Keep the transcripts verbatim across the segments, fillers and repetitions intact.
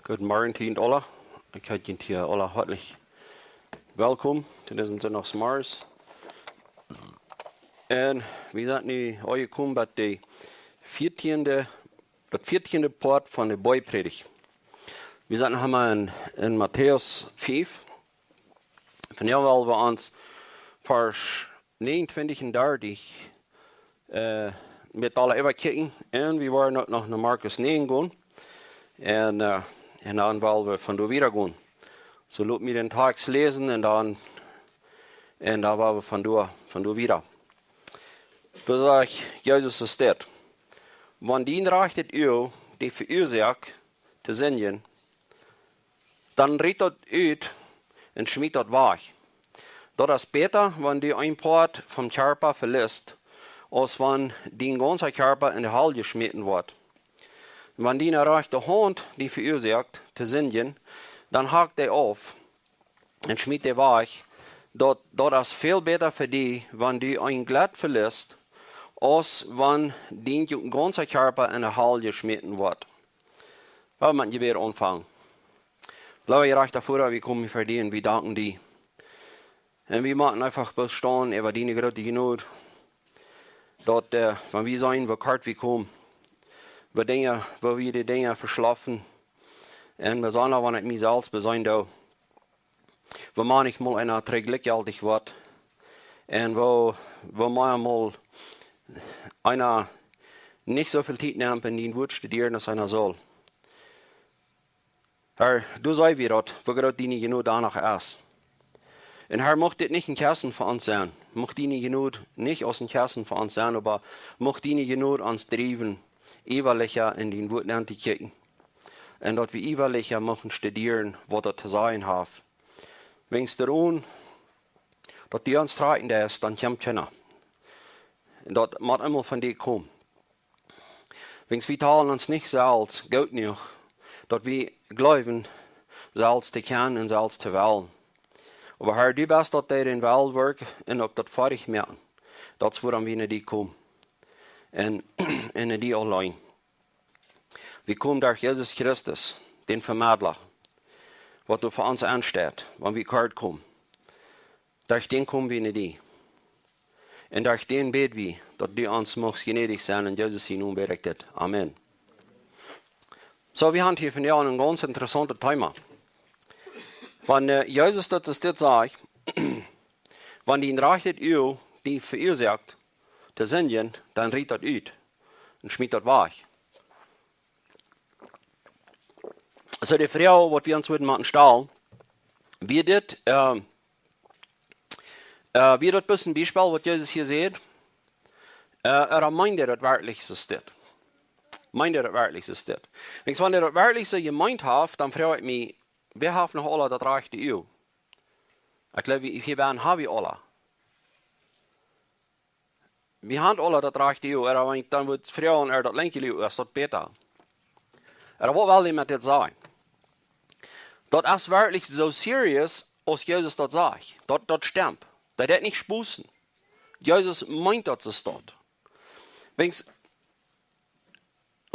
Gooden Morjen, Tiet aula. Ekj heet junt hia aula hoatlich welkom to disen Sindach zemorjes. Un wie sent nu aunjekomen bie de vieetieende, daut vieetieende Poat von de Boajprädicht. Wie sent noch emol en, en Matäus fief. Vondoag well wie ons Varsch 29 un 30 äh, met aule äwakjikjen. Un wie woaren uk noch no Markus näajen gonen. Un, äh, un dan well wie von doa wieda gonen. Soo lot mie dän Tekst läsen un dan, un dan well wie von doa, von doa wieda. Doa sajcht Jesus es dit: Wan dien rajchtet Uag die veuasoakt to sindjen, dan ritt daut ut un schmiet daut wajch. Daut es bäta, wan du een Poat vom Kjarpa veliest, aus wan dien gaunza Kjarpa enne Hal jeschmäten woat. Wan diene rajchte Haunt die veuasoakt to sindjen, dan hak dee auf un schmiet dee wajch. Daut, daut es väl bäta fa die, wan du een Jlett veliest, aus wan dien gaunza Kjarpa enne Hal jeschmäten woat. Well wie met een Jebäd aunfangen. Leewa jerajchta Voda, wie komen ver die un wie danken die. Un wie motten eefach bloos stonen äwa diene groote Jnod. Daut, äh, wan wie seenen, woo kort wie komen, woo Dinja, woo wie de Dinja veschlafen, un besonda wan ekj mie selfst beseenen doo, woo mau eena trigj jlikjjeltich woat, un woo, woo mau mol eena nich soo väl Tiet nemt un dien Wuat studieren aus eena saul. Herr, du sajchst, woo groot diene Jnod doa noch es. Un Herr, mucht dit nich een Kjessen fa ons sennen. Mucht diene Jnod nich aus een Kjessen fa ons sennen, oba mucht diene Jnod ons driewen, iewalicha en dien Wuat nenn to kjikjen. Un daut wie iewalicha muchten studieren, waut daut to sajen haft. Wan et doaraun, daut du ons trakjen deist, dan kjemt kjeena. Un daut mott emma von die komen. Wan wie talen ons nich selfst goot jenuach, daut wie jleewen, selfst to kjennen un selfst to wellen. Oba Herr, du best daut, dee dän Wellen wirkjt un uk daut foadich moakt. Daut es wuarom wie no die komen. Un, un no die auleen. Wie komen derch Jesus Christus, dän Vemedla, waut doa fa ons aunsteit, wan wie kort komen. Derch dän komen wie no die. Un derch dän bäd wie, daut du ons muchst jnädich sennen, en Jesus sienen Nomen bäd ekj dit. Amen. Soo, wie haben hia vondoag een gaunz interessauntet Thema. Wan, äh, Jesus daut es dit sajcht, wan dien rajchtet Uag die veuasoakt to sindjen, dan ritt daut ut un schmiet daut wajch. Soo, de Froag, waut wie ons wudden motten stalen, wia dit, äh, äh, wia daut bloos een Biespel, waut Jesus hia säd? Äh, ooda meent hee daut werkjlich soo dit? Meent hee daut werkjlich soo dit? Wan hee daut werkjlich soo jemeent haft, dan froag ekj mie, wäa haft noch aula daut rajchte Uag? Ekj jleew, wie, hia bie ons haben wie aula. Wie haben aula daut rajchte Uag, ooda wan ekj dan wudd froagen, ooda daut lenkje Uag, es daut bäta? Ooda waut well hee met dit sajen? Daut es werkjlich soo serious, aus Jesus daut sajcht. Daut, daut stemt. Daut deit nich spossen. Jesus meent daut soo. Wan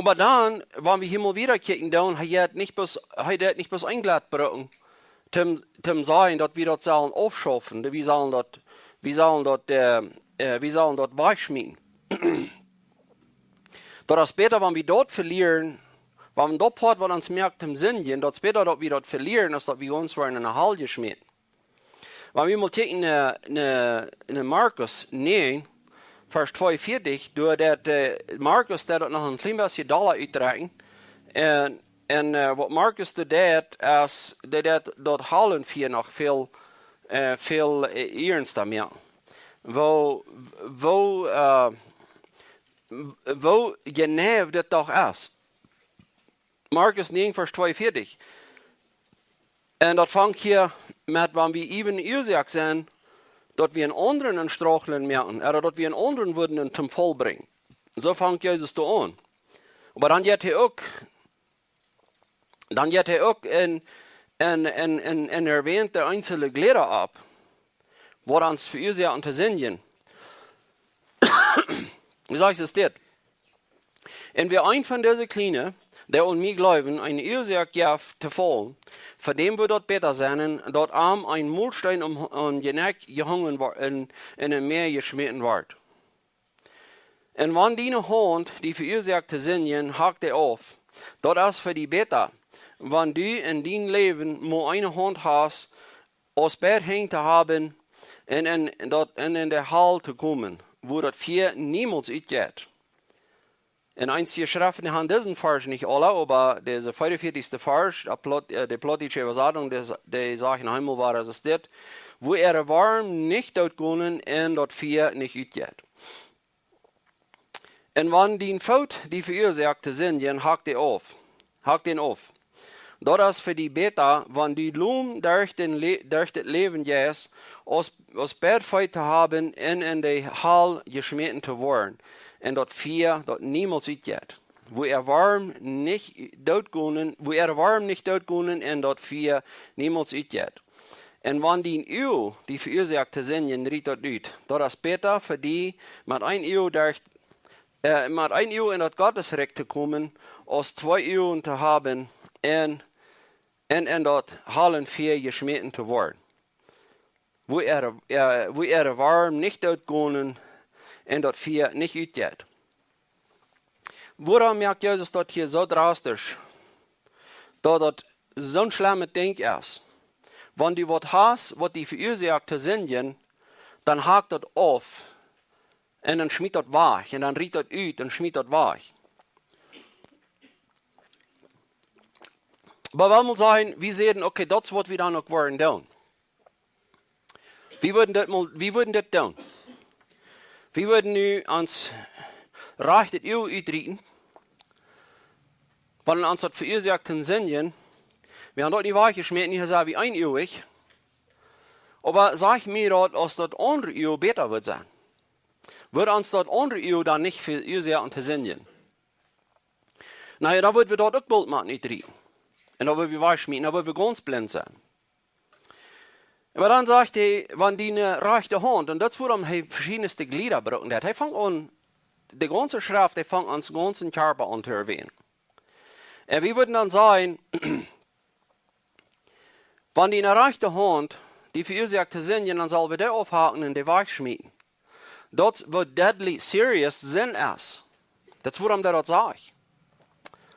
Oba dan, wan wie hia mol wieda kjikjen, dan, hee haft nich bloos, hee haft nich bloos een Jlett jebroaken, toom, toom sajen, daut wie daut sellen aufschaufen, daut wie sellen daut, wie sellen daut, äh, äh, wie sellen daut wajchschmieten. Daut es bäta, wan wie daut velieren, wan daut Poat, waut ons moakt toom sindjen, daut es bäta, daut wie daut velieren, aus daut wie ons woaren enne Hal jeschmäten. Wan wie mol kjikjen, äh, en, en Markus näajen, Varsch tweeunvieetich, doa deit, äh, Markus deit daut noch een kjlien bät dolla utdrekjen. Un, un, äh, waut Markus doa deit, es, dee deit daut Hallenfia noch väl, äh, väl, äh, iernsta moaken. Woo, woo, äh, woo jeneiw dit doch es. Markus näajen, Varsch tweeunvieetich. Un daut fangt hia met, wan wie äwen Uasoak sent, daut wie eenen aundren een Strauchlen moaken, ooda daut wie eenen aundren wudden eenen toom Faul brinjen. Soo fangt Jesus doa aun. Oba dan jeit hee uk, dan jeit hee uk en, en, en, en, en erwähnt de eensje Jlieda opp, waut ons veuasoaken to sindjen. Woo sajcht et dit? Un wäa eent von dise Kjliene, dee aun mie jleewen, eene Uasoak jeft to faulen, fa däm wudd daut bäta sennen, daut am een Molsteen om, om daut Jnekj jehongen wort un, un em Mäa jeschmäten wort. Un wan diene Haunt die veuasoakt to sindjen, hak dee auf. Daut es fa die bäta, wan du en dien Läwen mau eene Haunt hast, aus beid Henj to haben un en, daut, un en de Hal to komen, wua daut Fia niemols utjeit. Un eenje Schreften haben disen Varsch nich aule, oba dise veeaunvieetichste Varsch, de Plaut-, äh, de plautdietsche Äwasatunk, dee, dee sajcht noch eemol wada, es dit: Wua äare Worm nich doot gonen un daut Fia nich utjeit. Un wan dien Foot die veuasoakt to sindjen, hak dee auf. Hak dän auf. Daut es fa die bäta, wan du lom derch daut Lä-, derch daut Läwen jeist, aus, aus beid Feet to haben un en de Hal jeschmäten to woaren, un daut Fia, daut niemols utjeit. Wua äare Worm nich doot gonen, wua äare Worm nich doot gonen un daut Fia niemols utjeit. Un wan dien Uag die veuasoakt to sindjen, riet daut ut. Daut es bäta fa die, met een Uag derch, äh, met een Uag en daut Gottesrikj to komen, aus twee Uagen to haben un, un en daut Hallenfia jeschmäten to woaren, wua äare, äh, wua äare Worm nich doot gonen un daut Fia nich utjeit. Wuarom moakt Jesus daut hia soo drastisch, daut daut soon schlemmet Dinkj es? Wan du waut hast, waut die veuasoakt to sindjen, dan hak daut auf un dan schmiet daut wajch un dan riet daut ut un schmiet daut wajch. Oba wie mol sajen, wie säden, okay, daut es waut wie dan uk woaren doonen. Wie wudden daut mol, wie wudden daut doonen. Wie wudden nu ons rajchtet Uag utrieten, wan ons daut veuasoakt to sindjen. Wie haben daut nich wajchjeschmäten, hia sent wie eenuagich. Oba saj mie daut, aus daut aundre Uag bäta wudd sennen. Wudd ons daut aundre Uag dan nich veuasoaken to sindjen? Na jo, dan wudden wie daut uk boolt motten utrieten. Un dan wudden wie wajchschmieten, dan wudden wie gaunz blint sennen. Oba dan sajcht hee, wan diene rajchte Haunt, un daut es wuarom hee veschiedne Jlieda brucken deed. Hee fangt aun, de gaunze Schreft, hee fangt aun dän gaunzen Kjarpa aun to erwähnen. Un wie wudden dan sajen, wan diene rajchte Haunt die veuasoakt to sindjen, dan saul wie dee aufhaken un dee wajchschmieten. Daut es waut deadly serious Sind es. Daut es wuarom hee daut sajcht.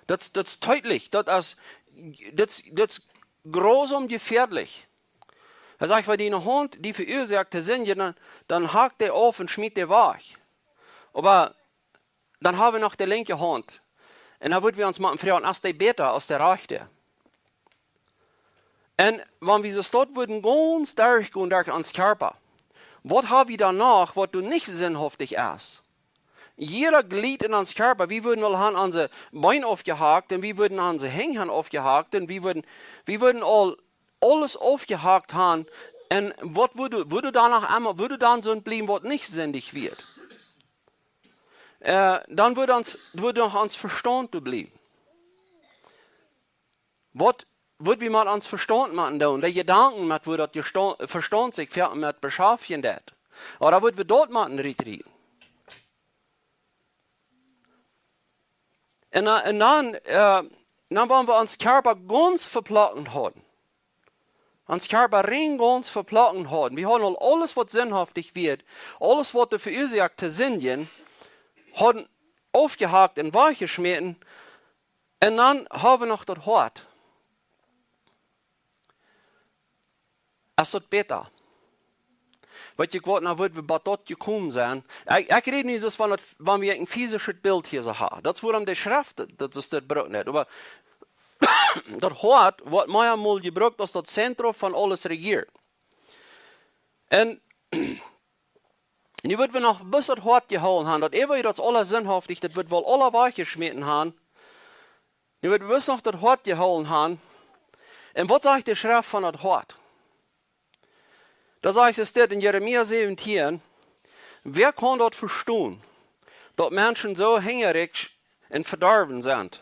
Daut, daut es deedlich, daut es, daut, daut es grausam jefäadlich. Hee sajcht, wan diene Haunt die veuasoakt to sindjen, dan, dan hak dee auf un schmiet dee wajch. Oba dan haben wie noch de linkje Haunt. Un dan wudden wie ons motten froagen, es dee bäta aus de rajchte? Un wan wie soo staut wudden gaunz derchgonen derch ons Kjarpa, waut haben wie dan noch, waut doa nich sinnhaftig es? Jieda Jlied en ons Kjarpa, wie wudden aul han onse Been aufjehakt un wie wudden onse Henj han aufjehakt un wie wudden, wie wudden aul aules aufjehakt han. Un waut wudd, wudd dan noch emol, wudd dan soont bliewen, waut nich sindich wia? Äh, dan wudd ons, wudd noch ons Vestaunt doa bliewen. Waut wudd wie met ons Vestaunt motten doonen? De Jedanken, met woo daut Jestau-, Vestaunt sikj fa-, met beschaftjen deit. Ooda wudd wie daut motten utrieten? Un, äh, un dan, äh, dan wan wie ons Kjarpa gaunz veplokt hauden, ons Kjarpa rein gaunz veplokt hauden, wie hauden aul aules, waut sinnhaftig wia, aules, waut doa veuasoakt to sindjen, hauden aufjehakt un wajchjeschmäten, un dan haben wie noch daut Hoat. Es daut bäta? Weet jie waut, nu wudden wie bie daut jekomen sennen. Ekj, ekj räd nu soo von daut, wan wie een fisischet Bilt hia soo haben. Daut es wuarom de Schreft, daut es daut brukt nich. Oba daut Hoat woat mea mol jebrukt aus daut Zentrum von aules rejieren. Un nu wudden wie noch bloos daut Hoat jehoolen haben, daut äwa daut aule sinnhaftig, daut wudden wie aule wajchjeschmäten haben. Nu wudden wie bloos noch daut Hoat jehoolen haben. Un waut sajcht de Schreft von daut Hoat? Doa sajcht et dit en Jeremia säwentieen: Wäa kaun daut vestonen, daut Menschen soo hinjarikj un vedorwen sent?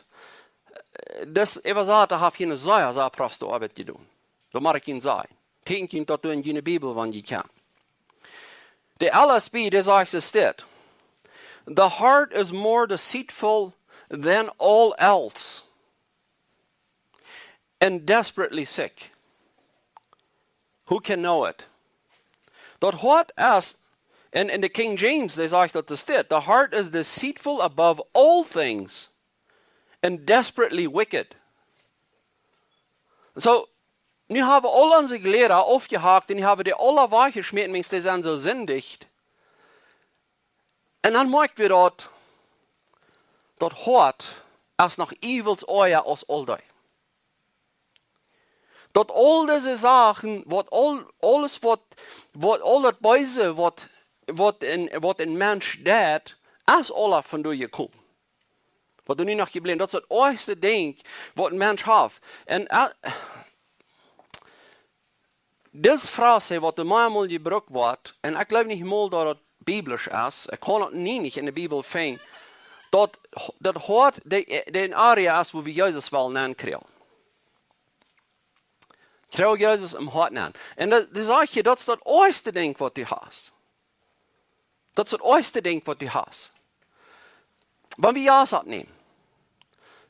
Dis Äwasata haft hia eene sea, sea proste Oabeit jedonen. Daut mott ekj junt sajen. Kjikjt junt daut en june Bibel, wan jie kjennen. De L S B, dee sajcht et dit: The heart is more deceitful than all else. and desperately sick. Who can know it? Daut Hoat es, en, en de King James, dee sajcht daut es dit: "The heart is deceitful above all things and desperately wicked." So, nu haben wie aul onse Kjleeda aufjehakt un nu haben wie dee aula wajchjeschmäten, wiels dee sent soo sindicht. Un dan moakjen wie daut, daut Hoat es noch iewels oaja aus aul dee. Daut aul dise Sachen, waut aul, aules waut, waut aul daut Beese, waut, waut een, waut een Mensch deit, es aula von doa jekomen. Waut doa nu noch jebläwen, daut es daut oajchste Dinkj, waut een Mensch haft. Un, äh, dise Phrase, waut doa meamol jebrukt woat, un ekj jleew nich mol daut daut biblisch es, ekj kaun daut nie nich en de Bibel finjen, daut, daut Hoat de, de Area es, wua wie Jesus wellen nenkjrieen. Kjrie Jesus em Hoat nenn. Un daut, daut sajcht hia, daut es daut oajchste Dinkj, waut du hast. Daut es daut oajchste Dinkj, waut du hast. Wan wie Jast oppnämen,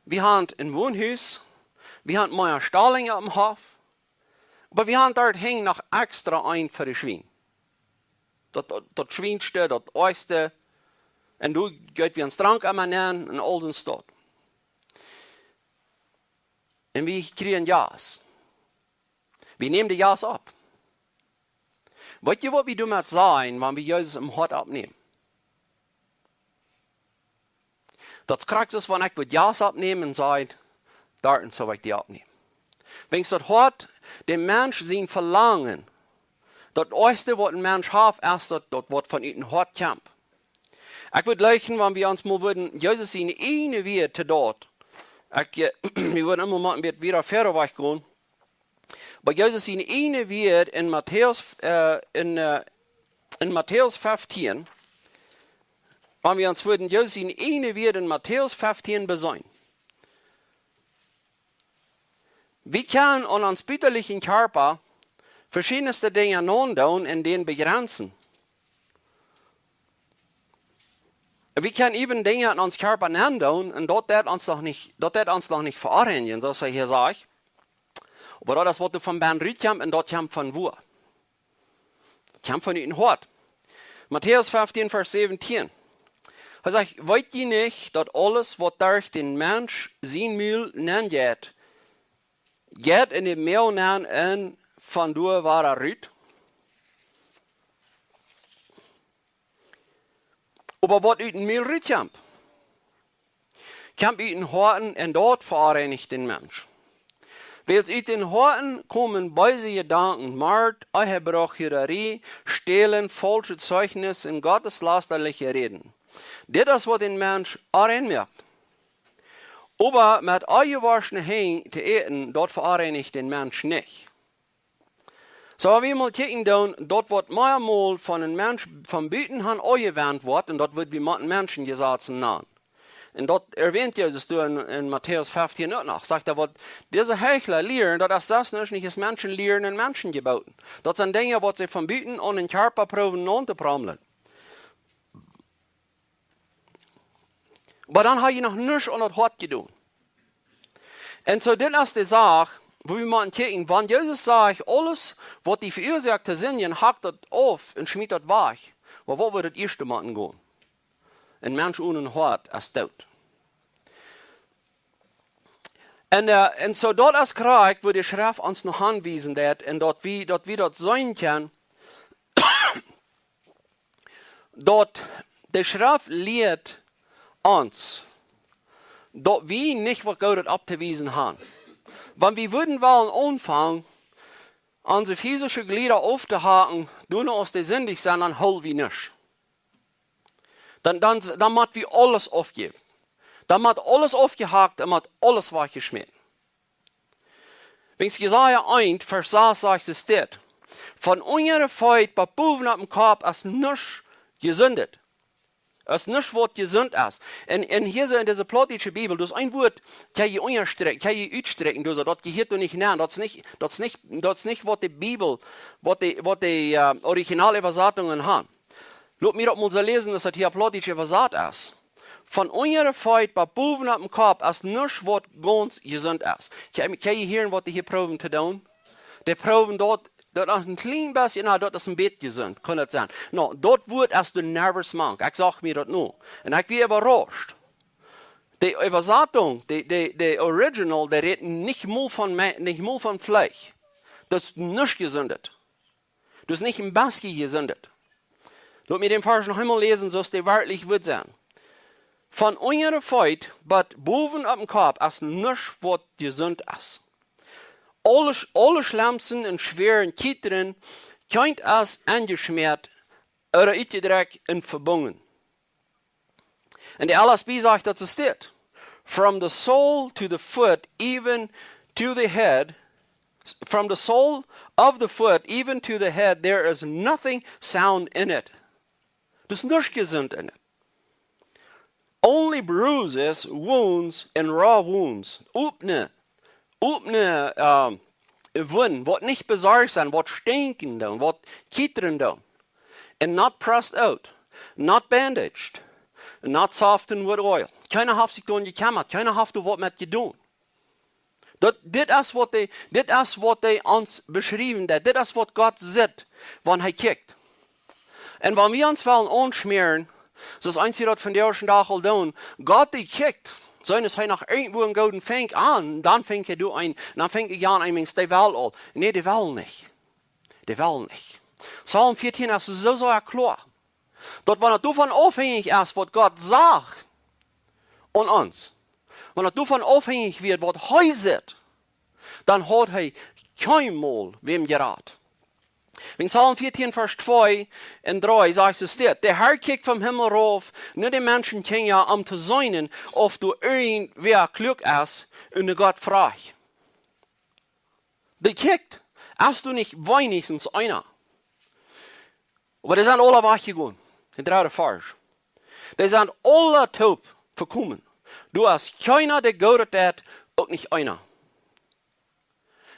wie haben een Wonhus, wie haben mea Stalinja aum Hoff, oba wie haben doa hinjen noch extra een fa de Schwien. Daut, daut, daut schwienste, daut oajchste. Un doa jeit wie ons Trank aun nenn un aul dän Stoff. Un wie kjrieen Jast. Wie nämen de Jast opp. Weet jie, waut wie doamet sajen, wan wie Jesus em Hoat oppnämen? Daut es krakjt soo aus wan ekj wudd Jast oppnämen un sajen: "Doa es soo, waut ekj die oppnäm." Wiels daut Hoat, de Mensch sien Velangen, daut oajchste, waut een Mensch haft, es daut, daut waut von ut een Hoat kjemt. Ekj wudd jleichen, wan wie ons mol wudden Jesus siene eejne Wieed to daut. Ekj, äh, wie wudden emma mol een bät wieda wieda wajchgonen. Oba Jesus siene eejne Wieed en Matäus, äh, en, äh, en Matäus feftieen, wan wie ons wudden Jesus siene eejne Wieed en Matäus feftieen beseenen. Wie kjennen aun ons butenlichen Kjarpa veschiedne Dinja aundoonen un dän bejrenjen. Wie kjennen äwen Dinja en ons Kjarpa aundoonen un daut deit ons noch nich, daut deit ons noch nich veoreinjen, soo aus hee hia sajcht. Oba daut es, waut doa von bennen rutkjemt un daut kjemt von wua? Daut kjemt von ut een Hoat. Matäus feftieen, Varsch säwentieen. Hee sajcht: "Weet jie nich, daut aules, waut derch dän Mensch sien Mul nenjeit, jeit en de Moag nenn un von doa wada rut? Oba waut ut dän Mul rutkjemt, kjemt ut dän Hoat, un daut veoreinicht dän Mensch. Wiels ut dän Hoat komen beese Jedanken, Mord, Ehebruch, Hurarie, Stälen, faulschet Zeichnis un gotteslästerliche Räden. Dit es, waut dän Mensch onrein moakt. Oba met onjewoschne Henj to äten, daut veoreinicht dän Mensch nich." Soo, wan wie mol kjikjen doonen, daut waut meamol von een Mensch von buten aunjewant woat, un daut woat wie met Menschenjesazen nanen. Un daut erwäant Jesus doa en, en Matäus feftieen uk noch. Sajcht hee: "Waut dise Heichla lieren, daut es sest nuscht nich aus Menschen lieren un Menschen jebooten. Daut sent Dinja, waut see von buten aun dän Kjarpa proowen auntopromlen." Oba dan hab jie noch nuscht aun daut Hoat jedonen. Un soo, dit es de Sach, wua wie motten kjikjen, wan Jesus sajcht, aules, waut die veuasoakt to sindjen, hakt daut auf un schmiet daut wajch. Oba waut woat daut ieeschte motten gonen? Een Mensch onen Hoat es doot. Un, äh, un soo, daut es krakjt, wua de Schreft ons no aunwiesen deit, un daut wie, daut wie daut seenen kjennen, daut de Schreft lieet ons, daut wie nich waut Goodet auftowiesen haben. Wan wie wudden wellen aunfangen, onse physische Jlieda auftohacken, doonen aus dee sindicht sent, dan hoolen wie nuscht. Dan, dan, dan mott wie aules aufjäwen. Dan mott aules aufjehakt un mott aules wajchjeschmäten. Wiels Jesaja eent, Varsch sas sajcht et dit: "Von unja de Feet bat bowen opp dän Kopp es nuscht jesundet." Es nuscht, waut jesunt es. Un, un hia soo en dise plautdietsche Bibel, daut es een Wuat, kjenn jie unjastrikjen, kjenn jie utstrikjen, daut, daut jehieet doa nich nenn. Daut es nich, daut es nich, daut es nich, waut de Bibel, waut de, waut de, äh, Originalöversatungen haben. Lot mie daut mol soo läsen, aus daut hia plautdietsch äwasat es. Von unja de Feet bat bowen opp dän Kopp es nuscht waut gaunz jesunt es. Kjenn, kjenn jie hieren waut dee hia proowen to doonen? Dee proowen daut, daut es een kjlien bät, na, daut es een bät jesunt, kaun daut sennen. No, daut Wuat es de nervous monk. Ekj sach mie daut no. Un ekj wia äwarauscht. De Äwasatunk, de, de, de Original, dee rät nich mol von Mä-, nich mol von Fleesch. Daut es nuscht jesundet. Daut es nich een bät jesundet. Lot mie dän Varsch noch eemol läsen, soo aus dee werkjlich wudd sennen. Von unja de Feet bat bowen opp dän Kopp es nuscht waut jesunt es. Aule, aule Schlemsen un Schwäaren, Kjietren, kjeent es enjeschmäat, ooda utjedrekjt un vebungen. Un de L S B sajcht daut es dit. From the sole to the foot, even to the head, from the sole of the foot, even to the head, there is nothing sound in it. Daut es nuscht jesunt en it. Only bruises, wounds, and raw wounds. Opne, opne, ähm, Wunden, waut nich besorcht sent, waut stinkjen doonen, waut kjietren doonen. And not pressed out, not bandaged, not softened with oil. Kjeena haft sikj doa jekjemmat, kjeena haft doa waut met jedonen. Daut, dit es waut dee, dit es waut dee ons beschriewen deit. Dit es waut Gott sitt, wan hee kjikjt. Un wan wie ons wellen aunschmäaren, soo aus eenje daut vondoag dän Dach aul doonen, Gott dee kjikjt, soo aus hee noch irjentwua een gooden Fink aun, dan fangt hee doa een, dan fangt hee aun, een Mensch, dee well aul. Nä, dee well nich. Dee well nich. Psalm vieetieen es soo, soo kloa. Daut wan et doavon aufhenjich es, waut Gott sajcht aun ons, wan et doavon aufhenjich wia, waut hee sitt, dan haud hee kjeenmol wäm jerat. En Psalm vieetieen, Varsch twee un dree sajcht et dit: De Herr kjikjt vom Himmel rauf no de Menschenkjinja, om to seenen, auf doa irjentwäa kluak es un no Gott froagt. Dee kjikjt, es doa nich weenichstens eena? Oba dee sent aula wajchjegonen. De dredde Varsch. Dee sent aula toop vekomen. Doa es kjeena, dee Goodet deit, uk nich eena.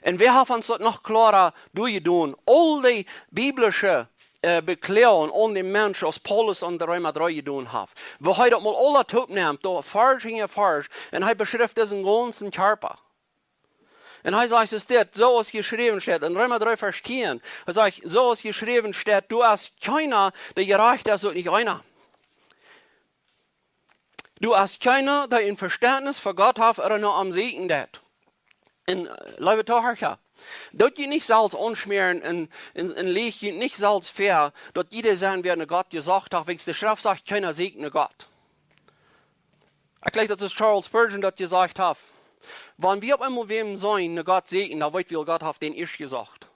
Un wie haben ons daut noch kloara derchjedonen, aul dee biblische, äh, Bekloagen aun dän Mensch, aus Paulus aun de Reema dree jedonen haft. Wie haben daut mol aula toop jemoakt, doa Varsch hinja Varsch, un hee beschrift disen gaunzen Kjarpa. Un hee sajcht es dit, soo aus jeschräwen steit, en Reema dree Varsch tieen, hee sajcht, soo aus jeschräwen steit, doa es kjeena, dee jerajcht es, uk nich eena. Doa es kjeena, dee een Vestentnis fa Gott haft ooda no am sieekjen deit. Un, äh, leewe Tohöra, daut jie nich selfst aunschmäaren un, un, un läajen jie nich selfst väa, daut jie dee sent, wäa no Gott jesocht haft, wiels de Schreft sajcht, kjeena sieekjt no Gott. Ekj jleew, daut es Charles Spurgeon, daut jesajcht haft: Wan wie opp eemol wäm seenen, no Gott sieekjen, dan weet wie, Gott haft dän ieescht jesocht.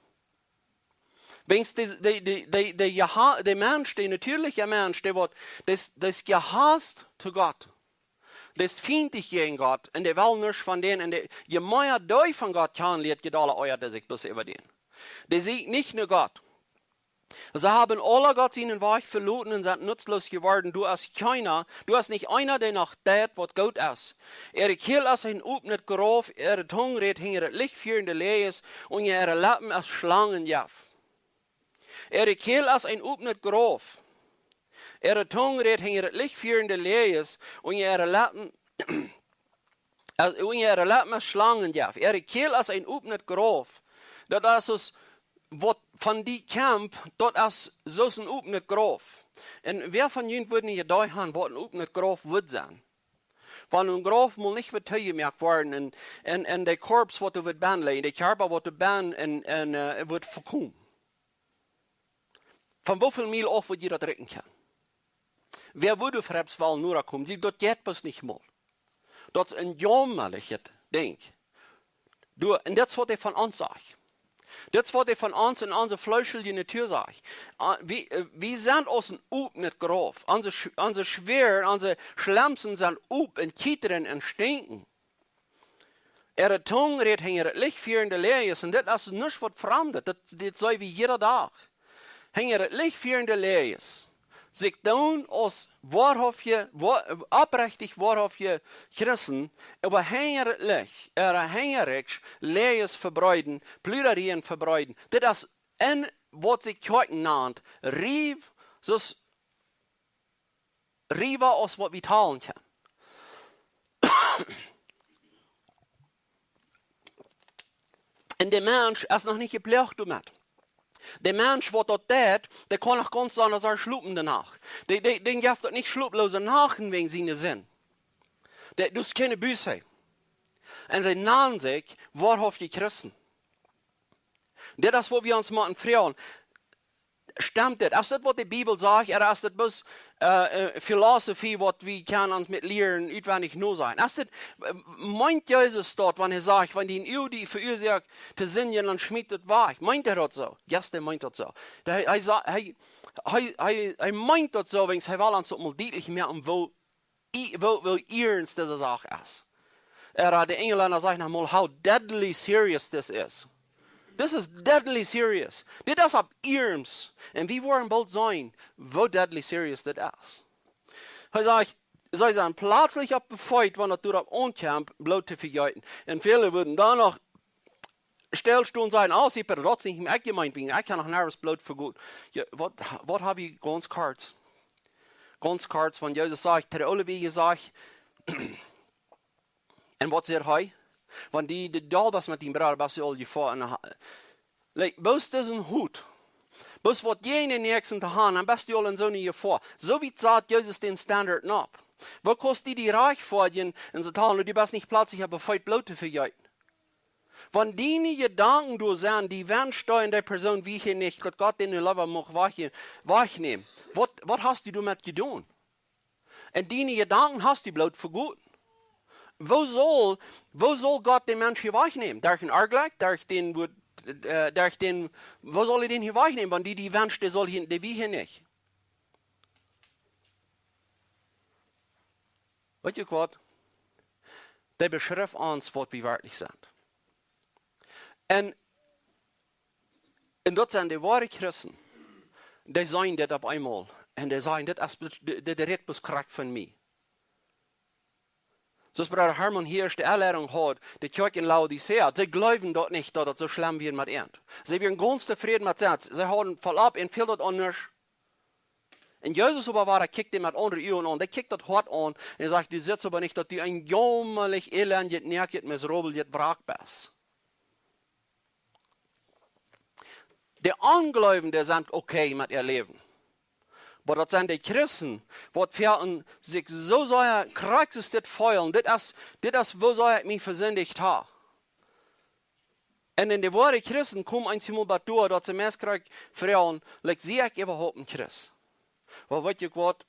Wiels de, de, de, de, de, jeha-, de Mensch, de natieelje Mensch, dee woat, dee es, dee es jehast to Gott. Dee es fientlich jäajen Gott un dee well nuscht von dän. Un dee, je mea dee von Gott kjanen lieet, je dolla oajat dee sikj bloos äwa dän. Dee sieekjt nich no Gott. See haben aula Gott sienen Wajch veloten un sent nutzlos jeworden. Doa es kjeena, doa es nich eena, dee noch deit, waut goot es. Äare Kjeel es een opnet Grauf, äare Tung rät hinja daut Licht fieende Läajes, un äare Leppen es Schlangenjeft. Äare Kjeel es een opnet Grauf. Äare Tung rät hinja daut Licht fieende Läajes, un äare Leppen, äh, un äare Leppen es Schlangenjeft. Äare Kjeel es een opnet Grauf. Daut es aus waut von dee kjemt, daut es soo aus een opnet Grauf. Un wäa von junt wudd nich jedocht haben, waut een opnet Grauf wudd sennen? Wan een Grauf mol nich wudd toojemoakt woaren un, un, un de Korps waut doa wudd bennen lijen, de Kjarpa waut doa bennen un, un, äh, wudd vekomen. Von woo väl Miel auf wudd jie daut rikjen kjennen? Wäa wudd doa foaken wellen noda komen? Dee, daut jeit bloos nich mol. Daut es een jaumalijet Dinkj. Doa, un daut es waut hee von ons sajcht. Daut es waut hee von ons un onse fleeschelje Natua sajcht. Ah, wie, äh, wie sent aus een opnet Grauf. Onse Sch-, onse Schwäaren, onse Schlemsen sent op un kjietren un stinkjen. Äare Tung rät hinja daut Licht fieende Läajes, un dit es nuscht waut Framdet, daut, dit seenen wie jieda Dach. Hinja daut Licht fieende Läajes. Sikj doonen aus woahaftje, woa-, oprechtich woahaftje Christen, oba hinja daut Licht, äare Henj rikjs, Läajes vebreeden, Pludarieen vebreeden. Dit es een, waut sikj Kjoakjen nant, riew, soo aus riewa aus waut wie talen kjennen. Un de Mensch es noch nich jeploagt doamet. De Mensch, waut daut deit, dee kaun noch gaunz sennen aus hee schlopen de Nacht. Dee, dee, dän jeft daut nich schloplose Nachten wäajen siene Sind. Dee, daut es kjeene Buße. Un see nanen sikj woarhauftje Christen. Dit es, wua wie ons motten froagen: Stemt dit? Es dit, waut de Bibel sajcht, ooda es dit bloos, äh, äh, Philosophie, waut wie kjennen ons met lieren utwendich nosajen? Es dit, äh, meent Jesus daut, wan hee sajcht, wan dien Uag die veuasoakt to sindjen, dan schmiet et wajch? Meent hee daut soo? Yes, hee meent daut soo. Hee, hee sa-, hee, hee, hee, hee meent daut soo, wiels hee well ons daut mol dietlich moaken, woo i-, woo, woo iernst dise Sach es. Ooda de Enjlenda sajen noch mol, how deadly serious this is. This is deadly serious. Dit es opp iernst. Un wie woaren boolt seenen, woo deadly serious dit es. Hee sajcht, see sent pletslich opp de Feet, wan et doaropp aunkjemt, Bloot to vejeeten. Un väle wudden dan noch stell stonen, sajen: "Oh, see, oba daut es nich mea ekj jemeent, wiels ekj kaun noch nuscht Bloot vejeeten." Jo, waut, waut hab wie gaunz kort? Gaunz kort, wan Jesus sajcht, hee haft aule Wäaj jesajcht. Un waut sajcht hee? Wan du de Doll best met dien Brooda, best du aul jefoaren. Like, bloos disen Hut. Bloos waut jäajen dän Näakjsten to haben, dan best du aul en soone Jefoa. Soo wiet sat Jesus dän Standard nopp. Woo kaust du die rajchtfoadjen un soo talen, du best nich pletslich opp de Feet Bloot to vejeeten? Wan diene Jedanken doa sent, dee wenscht dee un dee Persoon, woo hee nich, daut Gott dän leewa mucht wajch-, wajchnämen. Waut, waut hast du doamet jedonen? Un diene Jedanken hast du Bloot vejeeten. Woo saul, woo saul Gott dän Mensch hia wajchnämen? Derch een Argloos, derch dän, woo, äh, derch dän, woo saul hee dän hia wajchnämen, wan dee, dee wenscht, dee saul hia, dee wia hia nich? Weet jie waut? Dee beschrift ons, waut wie werkjlich sent. Un, un daut sent de woare Christen. Dee seenen dit opp eemol. Un dee sajen, dit es, dit, dit rät bloos krakjt von mie. Soo aus Brooda Herman hia de Enleidunk haud, de Kjoakj en Laodicea, see jleewen daut nich, daut et soo schlemm wia met an. See wieren gaunz tofräd met sikj. See hauden voll opp un fäld daut aun nuscht. Un Jesus oba wia, hee kjikjt dee met aundre Uagen aun. Dee kjikjt daut Hoat aun un sajcht: "Du sitst oba nich, daut du een jaumrlich, elendjet, noakjet, miserabeljet Wrack best." De Onjleewende sent okay met äa Läwen. Oba daut sent de Christen, waut fa sikj soo sea krakjt soo dit feelen. Dit es, dit es, woo sea ekj mie vesindicht hab. Un en de woare Christen kjemt eent emol bat doa, daut see meist krakjt froagen, like, sie ekj äwahaupt een Christ? Oba weet jie waut?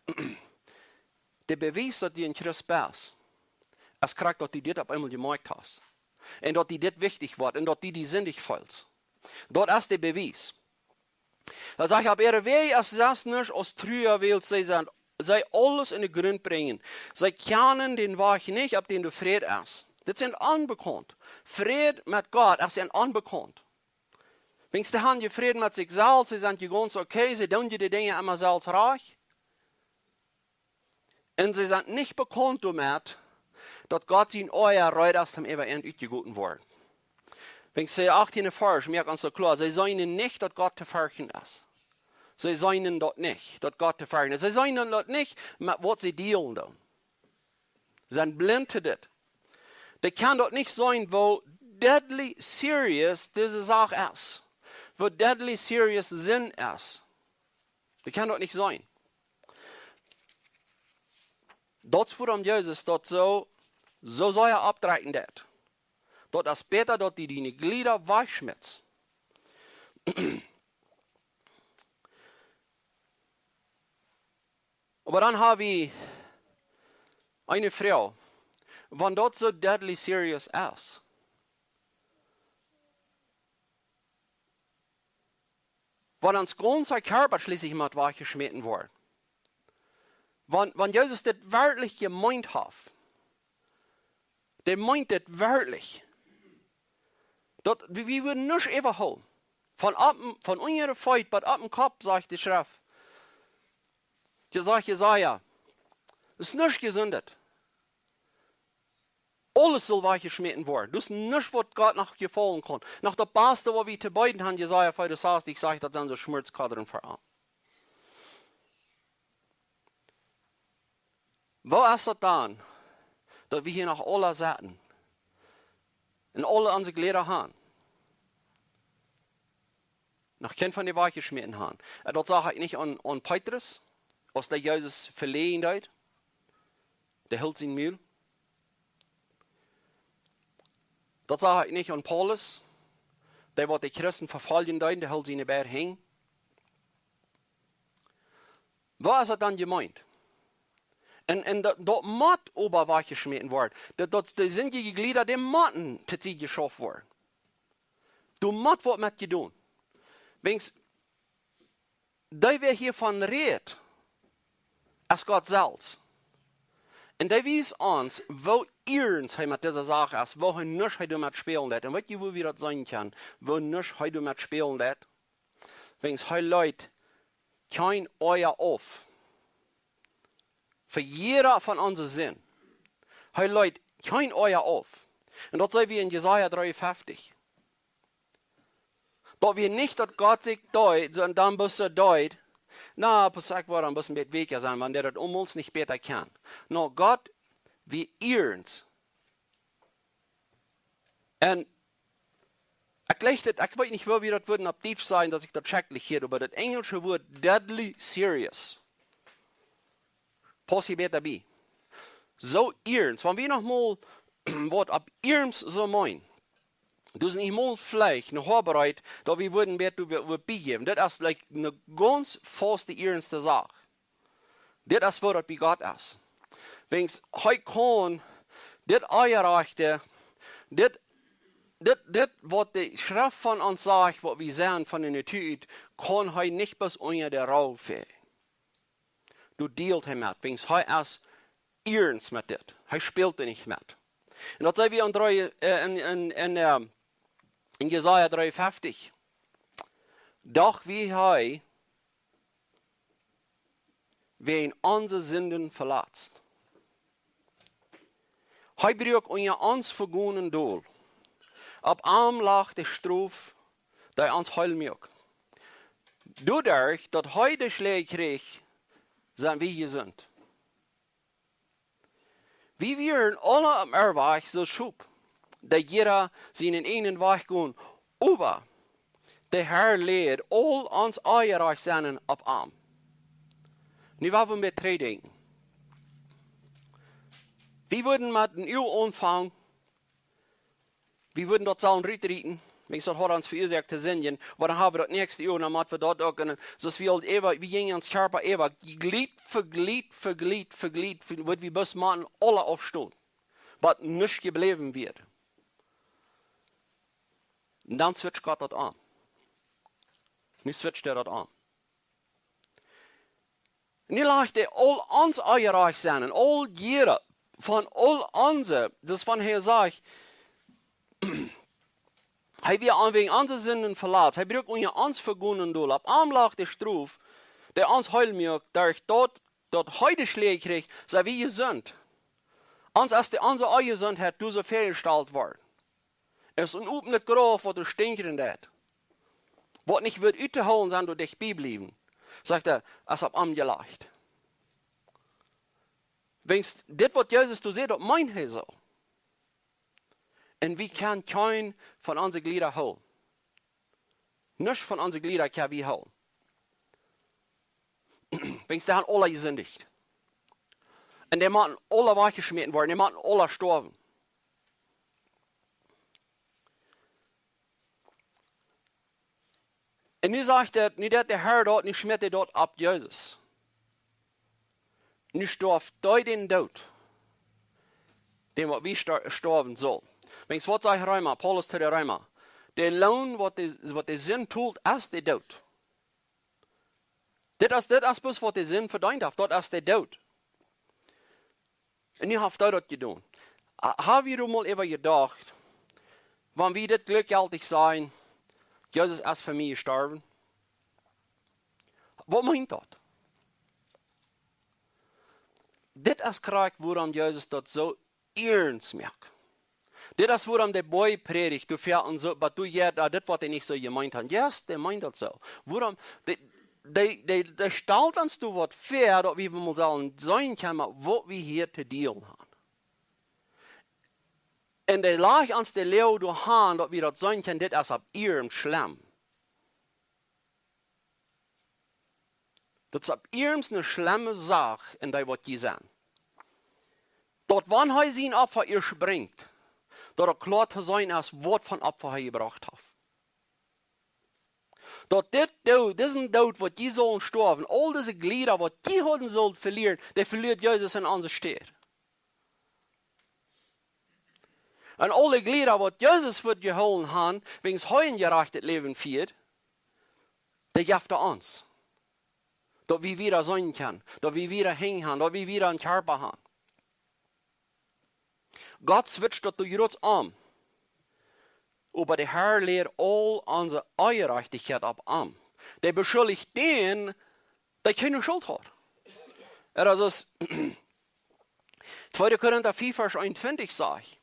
De Bewies, daut du een Christ best, es krakjt, daut du dit opp eemol jemoakt hast. Un daut die dit wichtich woat. Un daut du die sindich feelst. Daut es de Bewies. Hee sajcht: "Opp äare Wäaj es sest nuscht aus Trua, wiels see sent, see aules en de Grunt brinjen. See kjanen dän Wajch nich, opp dän de Fräd es." Dit sent onbekaunt. Fräd met Gott es an onbekaunt. Wiels dee haben je Fräd met sikj selfst, see sent je gaunz okay, see doonen je de Dinja emma selfst rajcht. Un see sent nich bekaunt doamet, daut Gott sien Oaja reed es, om äwa an utjegoten woaren. Wiels see, achttiende Varsch, moakt ons daut kloa, see seenen nich, daut Gott to ferchten es. See seenen daut nich, daut Gott to ferchten es. See seenen daut nich, met waut see dealen doonen. Sent blint to dit. Dee kjennen daut nich seenen, woo deadly serious dise Sach es. Woo deadly serious Sind es. Dee kjennen daut nich seenen. Daut es wuarom Jesus daut soo, soo sea oppdrekjen deed. Daut es bäta, daut du diene Jlieda wajchschmittst. Oba dan hab wie eene Froag. Wan daut soo deadly serious es, wan ons gaunza Kjarpa schlieslich mott wajchjeschmäten woaren. Wan, wan Jesus dit werkjlich jemeent haft, dee meent dit werkjlich. Daut, wie, wie wudden nuscht äwahoolen. Von opp, von unja de Feet bat opp dän Kopp, sajcht de Schreft. Jesaja, Jesaja, es nuscht jesundet. Aules saul wajchjeschmäten woaren. Daut es nuscht, waut Gott noch jefaulen kaun. Noch daut baste, waut wie to beeden haben, Jesaja fiefunsastichzich, sajcht, daut sent soo Schmutzkaulen fa am. Woo es daut dan, daut wie hia noch aula sitten un aule onse Jläda han, noch kjeen von dee wajchjeschmäten han. Un daut sach ekj nich aun, aun Petrus, aus dee Jesus veläajnen deed, dee hilt sien Mul. Daut sach ekj nich aun Paulus, dee waut de Christen vefoljen deed, dee hilt siene beid Henj. Woo es daut dan jemeent? Un, un daut, daut mott oba wajchjeschmäten woaren. Daut, daut de sindje Jlieda, dee motten to Sied jeschauft woaren. Doa mott waut met jedonen. Wiels dee, wäa hia von rät, es Gott selfst. Un dee wiest ons, woo iernst hee met dise Sach es, woo nuscht hee doamet spälen deit. Un weet jie, woo wie daut seenen kjennen, woo nuscht hee doamet spälen deit? Wiels hee lat kjeen Oaja auf fa jieda von onse Sind. Hee lat kjeen Oaja auf. Un daut seenen wie en Jesaja dreeunfeftich. Daut wia nich daut Gott sikj deed, soo un dan bloos soo deed: "Na, pass, ekj woa dan bloos een bät wäakja sennen, wan dee daut aulemol nich bäta kaun." Nä, Gott wia iernst. Un ekj jleich daut, ekj weet nich, woo wie daut wudden opp Dietsch sajen, daut ekj daut schrakjlich hieed, oba daut enjelsche Wuat deadly serious pausst hia bäta bie. Soo iernst, wan wie noch mol waut opp iernst soo meenen, daut es nich mol veleicht ne Hoabereid, daut wie wudden bäta doa waut biejäwen. Daut es, like, ne gaunz fauste iernste Sach. Dit es woo daut bie Gott es. Wiels hee kaun dit Oajarajchte, dit, dit, dit waut de Schreft von ons sajcht, waut wie sent von de Natua ut, kaun hee nich bloos unja de Rau fälen. Doa dealt hee met, wiels hee es iernst met dit. Hee spält doa nich met. Un daut seenen wie en dree, äh, en, en, en, ähm, en Jesaja dreeunfeftich. Doch wia hee wäajen onse Sinden veletzt. Hee bruak unja ons Vegonen dol. Opp am lach de Strof, dee ons heel muak. Doaderch, daut hee de Schläaj kjrieech, sent wie jesunt. Wie wieren aula opp äa Wajch soo aus Schop, dee jieda sienen eenen Wajch jinkj, oba de Herr läd aul ons Oajarajcht sennen opp am. Nu woa wie met trigj denkjen. Wie wudden met een Uag aunfangen, wie wudden daut sellen rutrieten, wiels daut haud ons veuasoakt to sindjen, oba dan hab wie daut näakjste Uag, dan mott wie daut uk, un soo aus wie aul äwa, wie jinjen ons Kjarpa äwa, Jlid fa Jlid fa Jlid fa Jlid, fa, wudd wie bloos motten aula aufstonen, waut nuscht jebläwen wia. Un dan switcht Gott daut om. Nu switcht hee daut om. Nu lajcht hee aul ons Oajarajcht sennen, aul jieda von aul onse, daut es wan hee sajcht, hee wia aun wäajen onse Sinden veletzt, hee bruak unja ons Vegonen dol, opp am lach de Strof, dee ons heel muak, derch daut, daut hee de Schläaj kjrieech, sent wie jesunt. Ons es de, onse Onjesuntheit doa soo väajestalt worden. Es een opnet Grauf, waut doa stinkjen deit. Waut nich woat uttohoolen sennen, doa dicht bie bliewen. Sajcht hee, es opp am jelajcht. Wiels dit, waut Jesus doa säd, daut meent hee soo. Un wie kjennen kjeen von onse Jlieda hoolen. Nuscht von onse Jlieda kjenn wie hoolen. Wiels dee han aula jesindicht. Un dee motten aula wajchjeschmäten woaren, dee motten aula stoawen. Un nu sajcht hee, nu deit de Herr daut, nu schmitt hee daut opp Jesus. Nu storf hee dän Doot, dän waut wie stor-, stoawen sullen. Wiels waut sajcht Reema, Paulus to de Reema? De Loon, waut de, waut de Sind tolt, es de Doot. Dit es, dit es bloos waut de Sind vedeent haft, daut es de Doot. Un nu haft hee daut jedonen. Ha-, hab jie doa mol äwa jedocht, wan wie dit jlikjjeltich sajen, Jesus es fa mie jestorwen? Waut meent daut? Dit es krakjt, wuarom Jesus daut soo iernst moakt. Dit es, wuarom de Boajeprädicht, du fäa un soo, waut du jeit, ah, dit waut hee nich soo jemeent haft. Yes, dee meent daut soo. Wuarom, dee, dee, dee, dee stalt ons doa waut väa, daut wie mol sellen seenen kjennen, waut wie hia to dealen han. Un dee lajcht ons de Läajes doaraun, daut wie daut seenen kjennen, dit es opp iernst schlemm. Daut es opp iernst eene schlemme Sach en dee waut jie sent. Daut wan hee sien Opfa ieescht brinjt, daut et kloa to seenen es, waut fa Opfa hee jebrocht haft. Daut dit Doot, disen Doot waut jie sullen stoawen, aul dise Jlieda waut jie hauden sullen velieren, dee velieet Jesus en onse Städ. Un aule Jlieda waut Jesus wudd jehoolen han, wiels hee een jerajchtet Läwen fieed, dee jeft hee ons. Daut wie wada seenen kjennen, daut wie wada Henj han, daut wie wada een Kjarpa han. Gott switcht daut doa jrots om. Oba de Herr lajcht aul onse Onjerajchtichkjeit opp am. Dee beschuldicht dän, dee kjeene Schult haft. Daut es tweede Korinta fief Varsch eenuntwintich sajcht: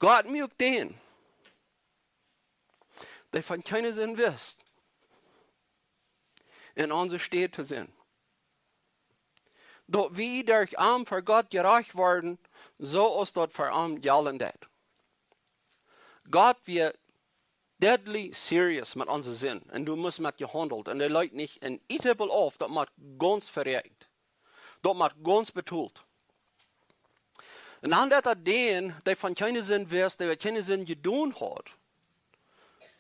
Gott muak dän, dee von kjeene Sind wist, en onse Städ to sennen, daut wie derch am ver Gott jerajcht worden, soo aus daut ver am jelt. Gott wia deadly serious met onse Sind. Un doa mott met jehaundelt. Un dee leet nich een Diepel auf, daut mott gaunz veräakjent. Daut mott gaunz betolt. Un dan daut hee dän, dee von kjeene Sind wist, dee kjeene Sind jedonen haud.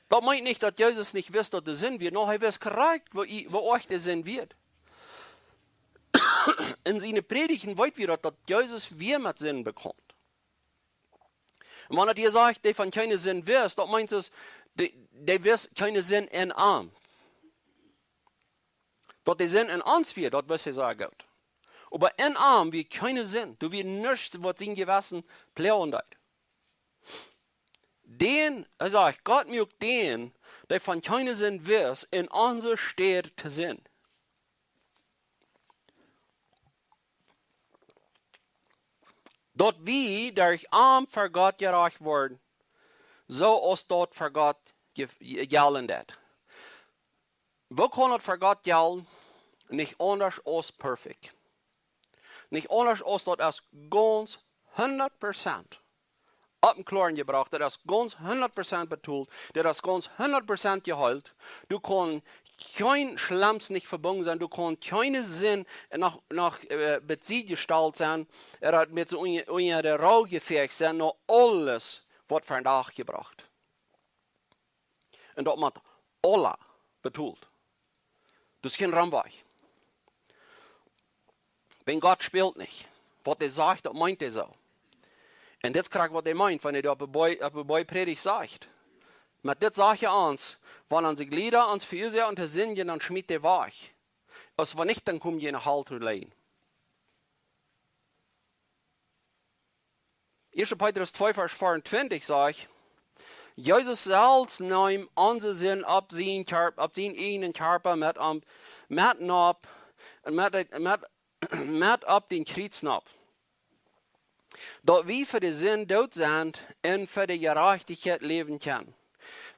Daut meent nich, daut Jesus nich wist, daut doa Sind wia. Nä, hee wist krakjt, woo, woo oajch de Sind wia. En siene Prädichten weet wie daut, daut Jesus wia met Sind bekaunt. Un wan et hia sajcht, dee von kjeene Sind wist, daut meent daut, dee, dee wist kjeene Sind en am. Daut de Sind en ons wia, daut wist hee sea goot. Oba en am wia kjeene Sind, doa wia nuscht, waut sien Jewessen ploagen deed. Dän, hee sajcht, Gott muak dän, dee von kjeene Sind wist, en onse Städ to sennen. Daut wie derch am ver Gott jerajcht worden, soo aus daut ver Gott je-, je-, jelt. Woo kaun daut ver Gott jellen? Nich aundasch aus perfekt. Nich aundasch aus daut es gaunz hundat Prozent opp dän Kloaren jebrocht, daut es gaunz hundat Prozent betolt, daut es gaunz hundat Prozent jeheelt. Doa kaun kjeen Schlemms nich vebungen sennen, doa kaun kjeene Sind noch, noch, äh, besied jestalt sennen, ooda daut mott soo unja, unja de Rauj jefoacht sennen, no aules woat ver dän Dach jebrocht. Un daut mott aules betolt. Daut es kjeen Romwajch. Wan Gott spält nich. Waut hee sajcht, daut meent hee soo. Un dit es krakjt waut hee meent, wan hee doa opp de Boaj, opp de Boajprädicht sajcht. Met dit sajcht hee ons, wan onse Jlieda ons veuasoaken to sindjen, dan schmiet dee wajch. Aus wan nich, dan kom jie enne Hal to lijen. Ieeschte Petrus twee Varsch veeauntwintich sajcht, Jesus selfst neem onse Sind opp sien Kjarp-, opp sienen eejnen Kjarpa met am, met nopp, met, met, met opp dän Kjriez nopp. Daut wie fa de Sind doot sent un fa de Jerajchtichkjeit läwen kjennen.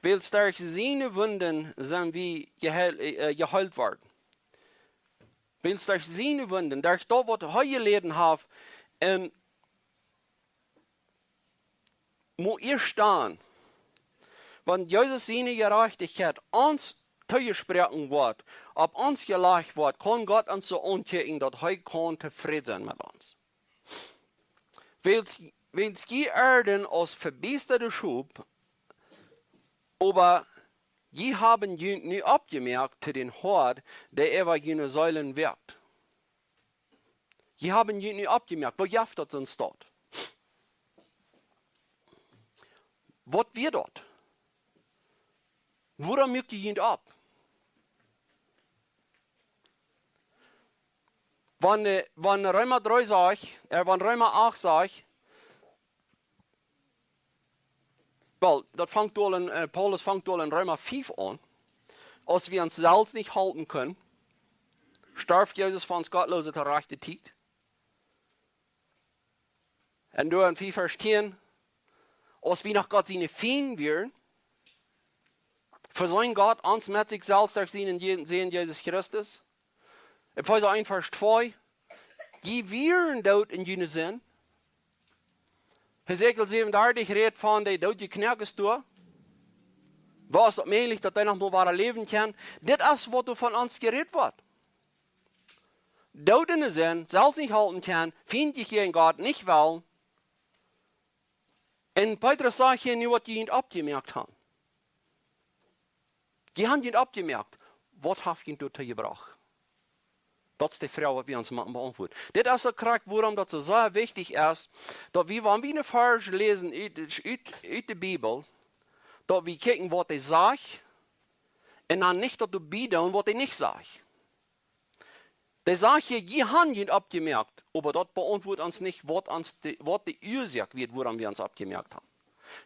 Wiels derch siene Wunden sent wie jeheil-, äh, jeheelt worden. Wiels derch siene Wunden, derch daut waut hee jeläden haft, un mott hia stonen. Wan Jesus siene Jerajchtichkjeit ons toojesproaken woat, opp ons jelajcht woat, kaun Gott ons soo aunkjikjen, daut hee kaun tofräd sennen met ons. Wiels, wiels jie ieeden aus vebiestade Schop, oba jie haben junt nu oppjemoakt to dän Hoad, dee äwa june Seelen woakt. Jie haben junt nu oppjemoakt. Waut jeft daut soo een Staut? Waut wia daut? Wuarom muak jie junt opp? Wan, äh, wan Reema dree sajcht, äh, wan Reema acht sajcht, well, daut fangt aul en, äh, Paulus fangt aul en Reema fief aun. Aus wie ons selfst nich halpen kjennen, storf Jesus fa ons Gottloose to rajchte Tiet. Un doa en fief Varsch tieen, aus wie noch Gott siene Fiend wieren, veseend Gott ons met sikj selfst derch sienen Je-, Sän Jesus Christus. Efeesa eent Varsch twee, jie wieren doot en june Sind. Hesekiel säwenundartich rät von de doodje Kjnoakes doa. Woo es daut mäajlich, daut dee noch mol wada läwen kjennen? Dit es, waut doa von ons jerät woat. Doot enne Sind, selfst nich halpen kjennen, fiendlich jäajen Gott, nich wellen. Un Petrus sajcht hia nu, waut jie junt oppjemoakt haben. Jie haben junt oppjemoakt. Waut haft junt doatoo jebrocht? Daut es de Froag, waut wie ons motten beauntwuaden. Dit es uk krakjt, wuarom daut soo sea wichtich es, daut wie, wan wie een Varsch läsen ut, ut, ut de Bibel, daut wie kjikjen, waut dee sajcht, un dan nich daut doabie doonen, waut dee nich sajcht. Dee sajcht hia, jie haben junt oppjemoakt, oba daut beauntwuat ons nich, waut ons de, waut de Uasoak wia, wuarom wie ons oppjemoakt haben.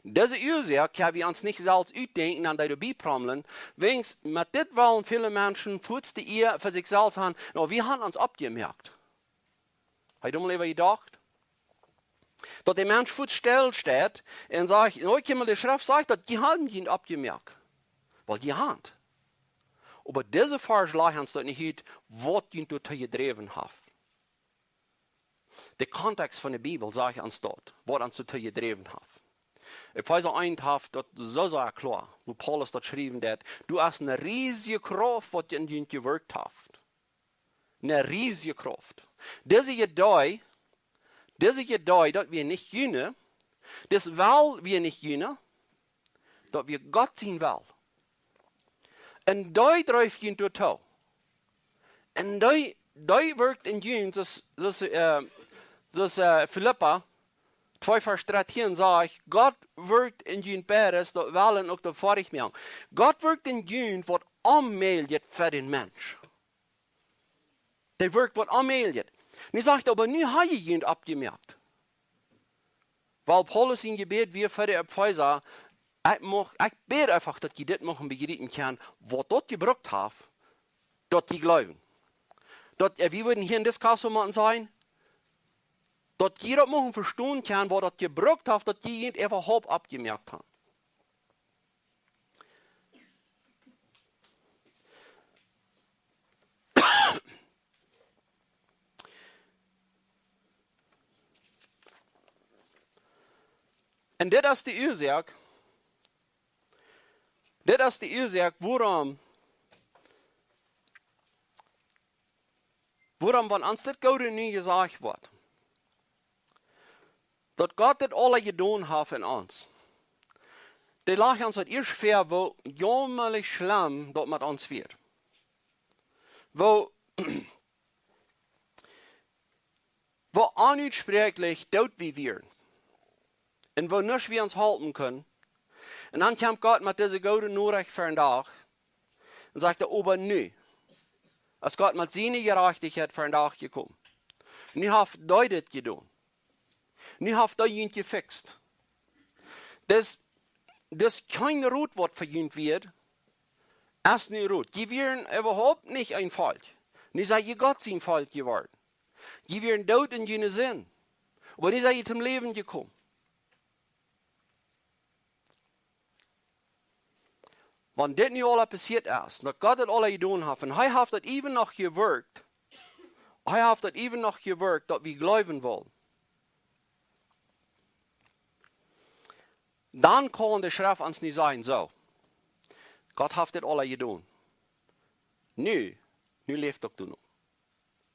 Dise Uasoak kjenn wie ons nich selfst utdenkjen un dee doabie promlen. Wäajens met dit wellen väle Menschen fuaz de Ea fa sikj selfst haben, nu, wie haben ons oppjemoakt. Hast du mol äwa jedocht? Daut de Mensch fuaz stell steit un sajcht, nu, kjikj mol, de Schreft sajcht daut, jie haben junt oppjemoakt. Well, jie haben. Oba dise Varsch lajcht ons daut nich ut, waut junt doatoo jedräwen haft. De Kontext von de Bibel sajcht ons daut, waut ons doatoo jedräwen haft. Efeesa eent haft daut soo sea kloa, woo Paulus daut schriewen deed: Doa es eene riesje Krauft, waut en junt jewirkjt haft. Eene riesje Krauft. Dise Jedee, dise Jedee, daut wia nich june, dis Well wia nich june, daut wia Gott sien Well. Un dee dreef junt doatoo. Un dee, dee wirkjt en junt, soo aus, soo aus, äh, soo aus, äh, Filippa twee Varsch dartieen sajcht: Gott wirkjt en junt beides, daut Wellen uk daut Foadich moaken. Gott wirkjt en junt, waut onmäajlich es fa dän Mensch. Dee wirkjt, waut onmäajlich es. Nu sajcht hee: Oba nu hab jie junt oppjemoakt. Wiels Paulus sien Jebäd wia fa de Efeesa: Ekj mucht, ekj bäd eefach, daut jie dit muchten bejriepen kjennen, waut daut jebrukt haft, daut jie jleewen. Daut, äh, wie wudden hia en dis Kaus motten sajen, daut jie daut muchten vestonen kjennen, waut daut jebrukt haft, daut jie junt äwahaupt oppjemoakt haben. Un dit es de Uasoak, dit es de Uasoak, wuarom, wuarom, wan ons dit Goode nu jesajcht woat, daut Gott dit aula jedonen haft en ons. Dee lajcht ons daut ieescht väa, woo jaumalik schlemm daut met ons wia. Woo, woo onutsproakjlich doot wie wieren. Un woo nuscht wie ons halpen kunnen. Un dan kjemt Gott met dise goode Norecht fa een Dach. Un sajcht hee: Oba nu es Gott met siene Jerajchtichkjeit fa een Dach jekomen. Nu haft hee dit jedonen. Nu haft hee junt jefixt. Dis, dis kjeen Rot, waut fa junt wia, es nu Rot. Jie wieren äwahaupt nich een Volkj. Nu sent jie Gott sien Volkj jeworden. Jie wieren doot en june Sind. Oba nu sent jie toom Läwen jekomen. Wan dit nu aula passieet es, daut Gott dit aula jedonen haft, un hee haft daut äwa noch jewirkjt, hee haft daut äwa noch jewirkjt, daut wie jleewen wellen, dan kaun de Schreft ons nu sajen: Soo, Gott haft dit aula jedonen. Nu, nu läft uk du noch.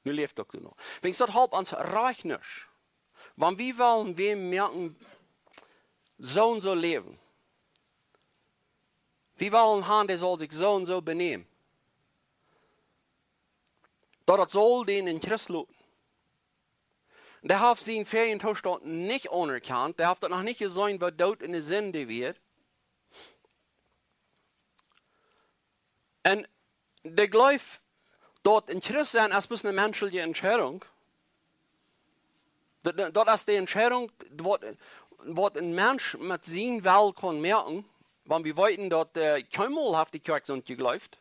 Nu läft uk du noch. Wäajens daut halpt ons rajcht nuscht. Wan wie wellen wäm moaken, soo un soo läwen. Wie wellen haben, dee saul sikj soo un soo benämen. Daut daut saul dän en Christ loten. Dee haft sienen väajen Toostaunt nich aunerkjant. Dee haft daut noch nich jeseenen, woo doot en de Sind dee wia. Un dee jleeft, daut een Christ sennen es bloos eene menschliche Entscheidunk. Daut, daut, daut es de Entscheidunk, waut, waut een Mensch met sienen Wellen kaun moaken. Wan wie weeten, daut, äh, kjeenmol haft de Kjoakj soont jejleeft.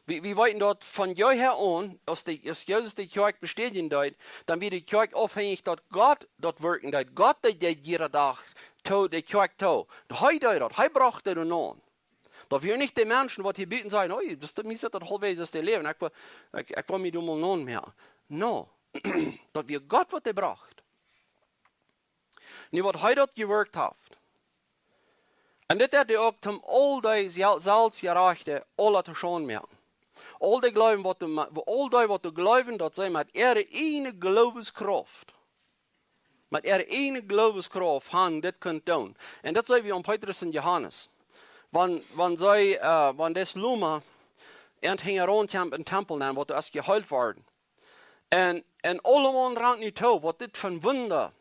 Wie, wie weeten daut von jeher aun, aus de, aus Jesus de Kjoakj bestädjen deed, dan wia de Kjoakj aufhenjich, daut Gott daut wirkjen deed. Gott deed, deed jieda Dach too, de Kjoakj too. Hee deed daut, hee brocht daut aun. Daut wia nich de Menschen, waut hia buten säden: „Oh, daut, daut, mie sitt daut haulfwäajes aus de Läwen. Ekj well, ekj, ekj well mie doa mol aunmoaken.“ No. Daut wia Gott, waut dee brocht. Nu waut hee daut jewirkjt haft. Un dit deit hee uk om aul dee sel-, selfstjerajchte aula to Schaund moaken. Aul dee jleewen waut dee ma-, aul dee waut dee jleewen daut see met äare ieejne Glooweskrauft, met äare ieejne Glooweskrauft han dit kunt doonen. Un daut see wie aun Petrus un Johanes. Wan, wan see, äh, wan dis Loma ent hinjaraun kjemt em Tempel nenn, waut es jeheelt worden. Un, un aulemaun rant nu too, waut dit fa een Wunda,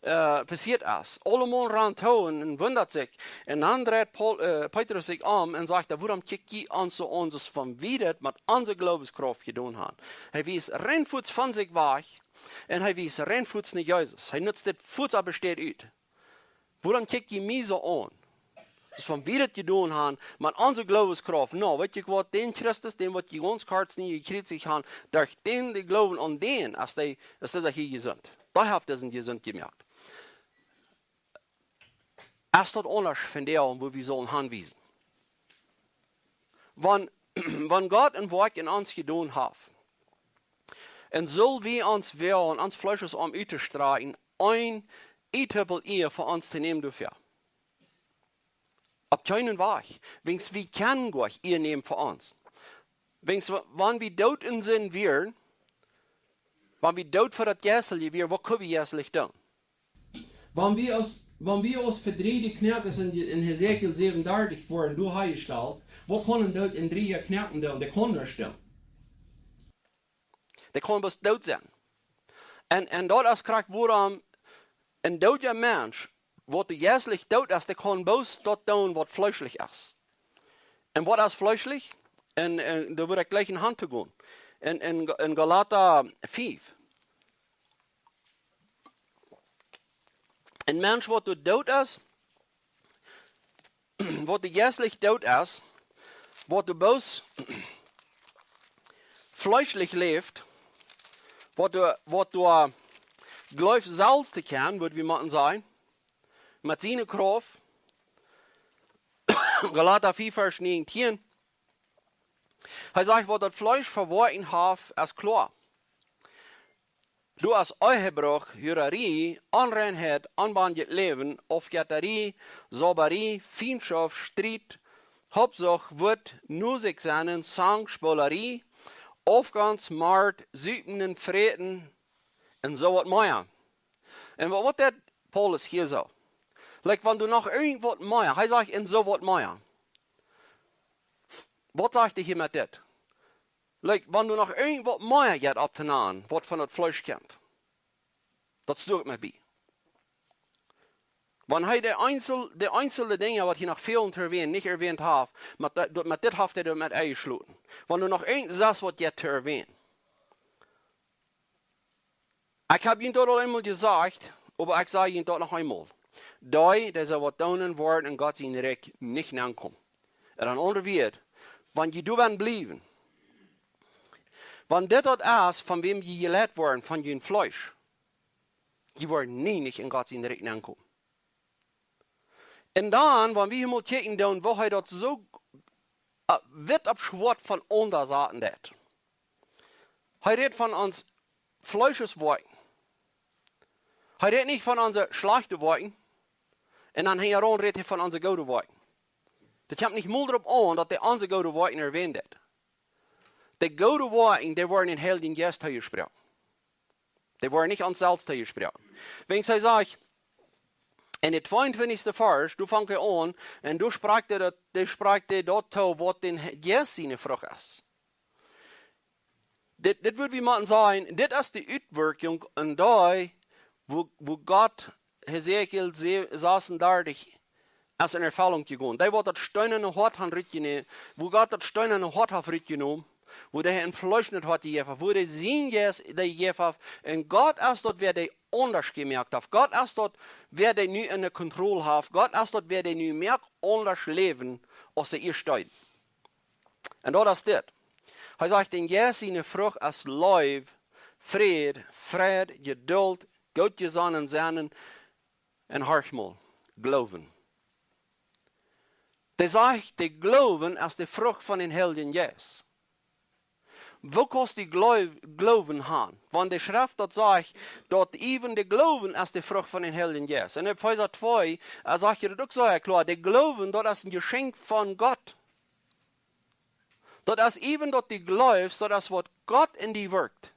äh, passieet es. Aulemaun rant too un, un wundat sikj. Un dan dreit Paul, äh, Petrus sikj om un sajcht: "Wuarom kjikj jie ons soo aun, aus wan wie dit met onse Glooweskrauft jedonen han?" Hee wiest rein fuaz von sikj wajch un hee wiest rein fuaz no Jesus. Hee nutzt dit fuaz opp de Städ ut. "Wuarom kjikj jie mie soo aun, aus wan wie dit jedonen han met onse Glooweskrauft? Nu, weet jie waut, dän Christus, dän waut jie gaunz kort nu jekjriezicht han, derch dän, dee jleewen aun dän, es dee, es dee hia jesunt. Dee haft disen jesunt jemoakt." Es daut aundasch von dee, wua wie sellen hanwiesen? Wan, wan Gott een Woakj en ons jedonen haft, un sull wie ons woagen, ons Fleesch es om uttostrakjen, een Ieedöpel Ea fa ons to nämen doafäa? Opp kjeenen Wajch. Wiels wie kjennen goanich Ea nämen fa ons. Wiels wa-, wan wie doot en Sind wieren, wan wie doot fa daut Jeistliche wieren, waut kjenn wie jeistlich doonen? Wan wie aus, wan wie aus vedrieejde Knoakes en, en Hesekiel säwenundartich woaren doa hanjestalt, waut kaun een Doot en dree Knoakes doonen? Dee kaun nuscht doonen. Dee kaun bloos doot sennen. Un, un daut es krakjt wuarom een doodja Mensch, waut jeistlich doot es, dee kaun bloos daut doonen waut fleeschlich es. Un waut es fleeschlich? Un, un doa wudd ekj jlikj en han to gonen. En, en, en Galata fief. Een Mensch waut doa doot es, waut doa jeistlich doot es, waut doa bloos fleeschlich läft, waut doa, waut doa jleeft selfst to kjennen, wudd wie motten sajen, met siene Krauft. Galata fief, Varsch näajentieen. Hee sajcht, waut daut Fleesch fa Woakjen haft, es kloa. Doa es Ehebruch, Hurarie, Onreinheit, onbendjet Läwen, Aufjettarie, Zaubarie, Fientschoft, Striet, Habsucht, Wut, Nusik sennen, Zank, Spolarie, Aufgonst, Mort, Supen un Fräten, un soo waut mea. Un waut, waut deit Paulus hia soo? Like, wan doa noch irjent waut mea, hee sajcht, un soo waut mea. Waut sajcht hee hia met dit? Like, wan doa noch irjent waut mea jeit opptonanen, waut von daut Fleesch kjemt. Daut stuak mie bie. Wan hee de eenzel-, de eenzje Dinja, waut hee noch fält to erwänen, nich erwänt haft, met dit, met dit haft hee doamet enjeschloten. Wan doa noch irjent sest waut jeit to erwänen. Ekj hab junt daut aul eemol jesajcht, oba ekj saj junt daut noch eemol. Dee, dee soo waut doonen, woaren en Gott sien Rikj nich nenkomen. En aundre Wieed, wan jie doabennen bliewen, wan dit daut es, von wäm jie jeleit woaren, von jun Fleesch, jie woaren nie nich en Gott sien Rikj nenkomen. Un dan, wan wie mol kjikjen doonen, woo hee daut soo, äh, witt opp schwoat von aundasch sajen deit. Hee rät von ons Fleescheswoakjen. Hee rät nich von onse schlajchte Woakjen. Un dan hinjaraun rät hee von onse goode Woakjen. Daut kjemt nich mol doaropp aun, daut hee onse goode Woakjen erwänt. De goode Woakjen, dee woaren dän Heiljen Jeist toojesproaken. Dee woaren nich ons selfst toojesproaken. Wiels hee sajcht, en de tweeuntwintichste Varsch, doa fangt hee aun, un doa sprakjt hee daut, doa sprakjt hee daut too, waut dän He-, Jeist siene Frucht es. Dit, dit wudd wie motten sajen, dit es de Utwirkjunk en dee, wua, wua Gott Hesekiel se-, sasuntachtig es en Erfellunk jegonen. Dee waut daut steenane Hoat han rutjenomen, wua Gott daut steenane Hoat haft rutjenomen, wua dee een fleeschnet Hoat jejäft haft, wua dee sien Jeist dee jejäft haft. Un Gott es daut, wäa dee aundasch jemoakt haft. Gott es daut, wäa dee nu enne Kontroll haft. Gott es daut, wäa dee nu moakt aundasch läwen, aus see ieescht deeden. Un daut es dit. Hee sajcht, dän Jeist siene Frucht es Leew, Fräd, Freid, Jeduld, gootjesonnen sennen, un horch mol, Gloowen. Dee sajcht, de Gloowen es de Frucht von dän Heiljen Jeist. Woo kaust du Gleu-, Gloowen han? Wan de Schreft daut sajcht, daut even de Gloowen es de Frucht von dän Heiljen Jeist. En Efeesa twee, ea sajcht daut uk soo kloa, de Gloowen, daut es een Jeschenkj von Gott. Daut es even daut du gleefst, daut es waut Gott en die wirkjt.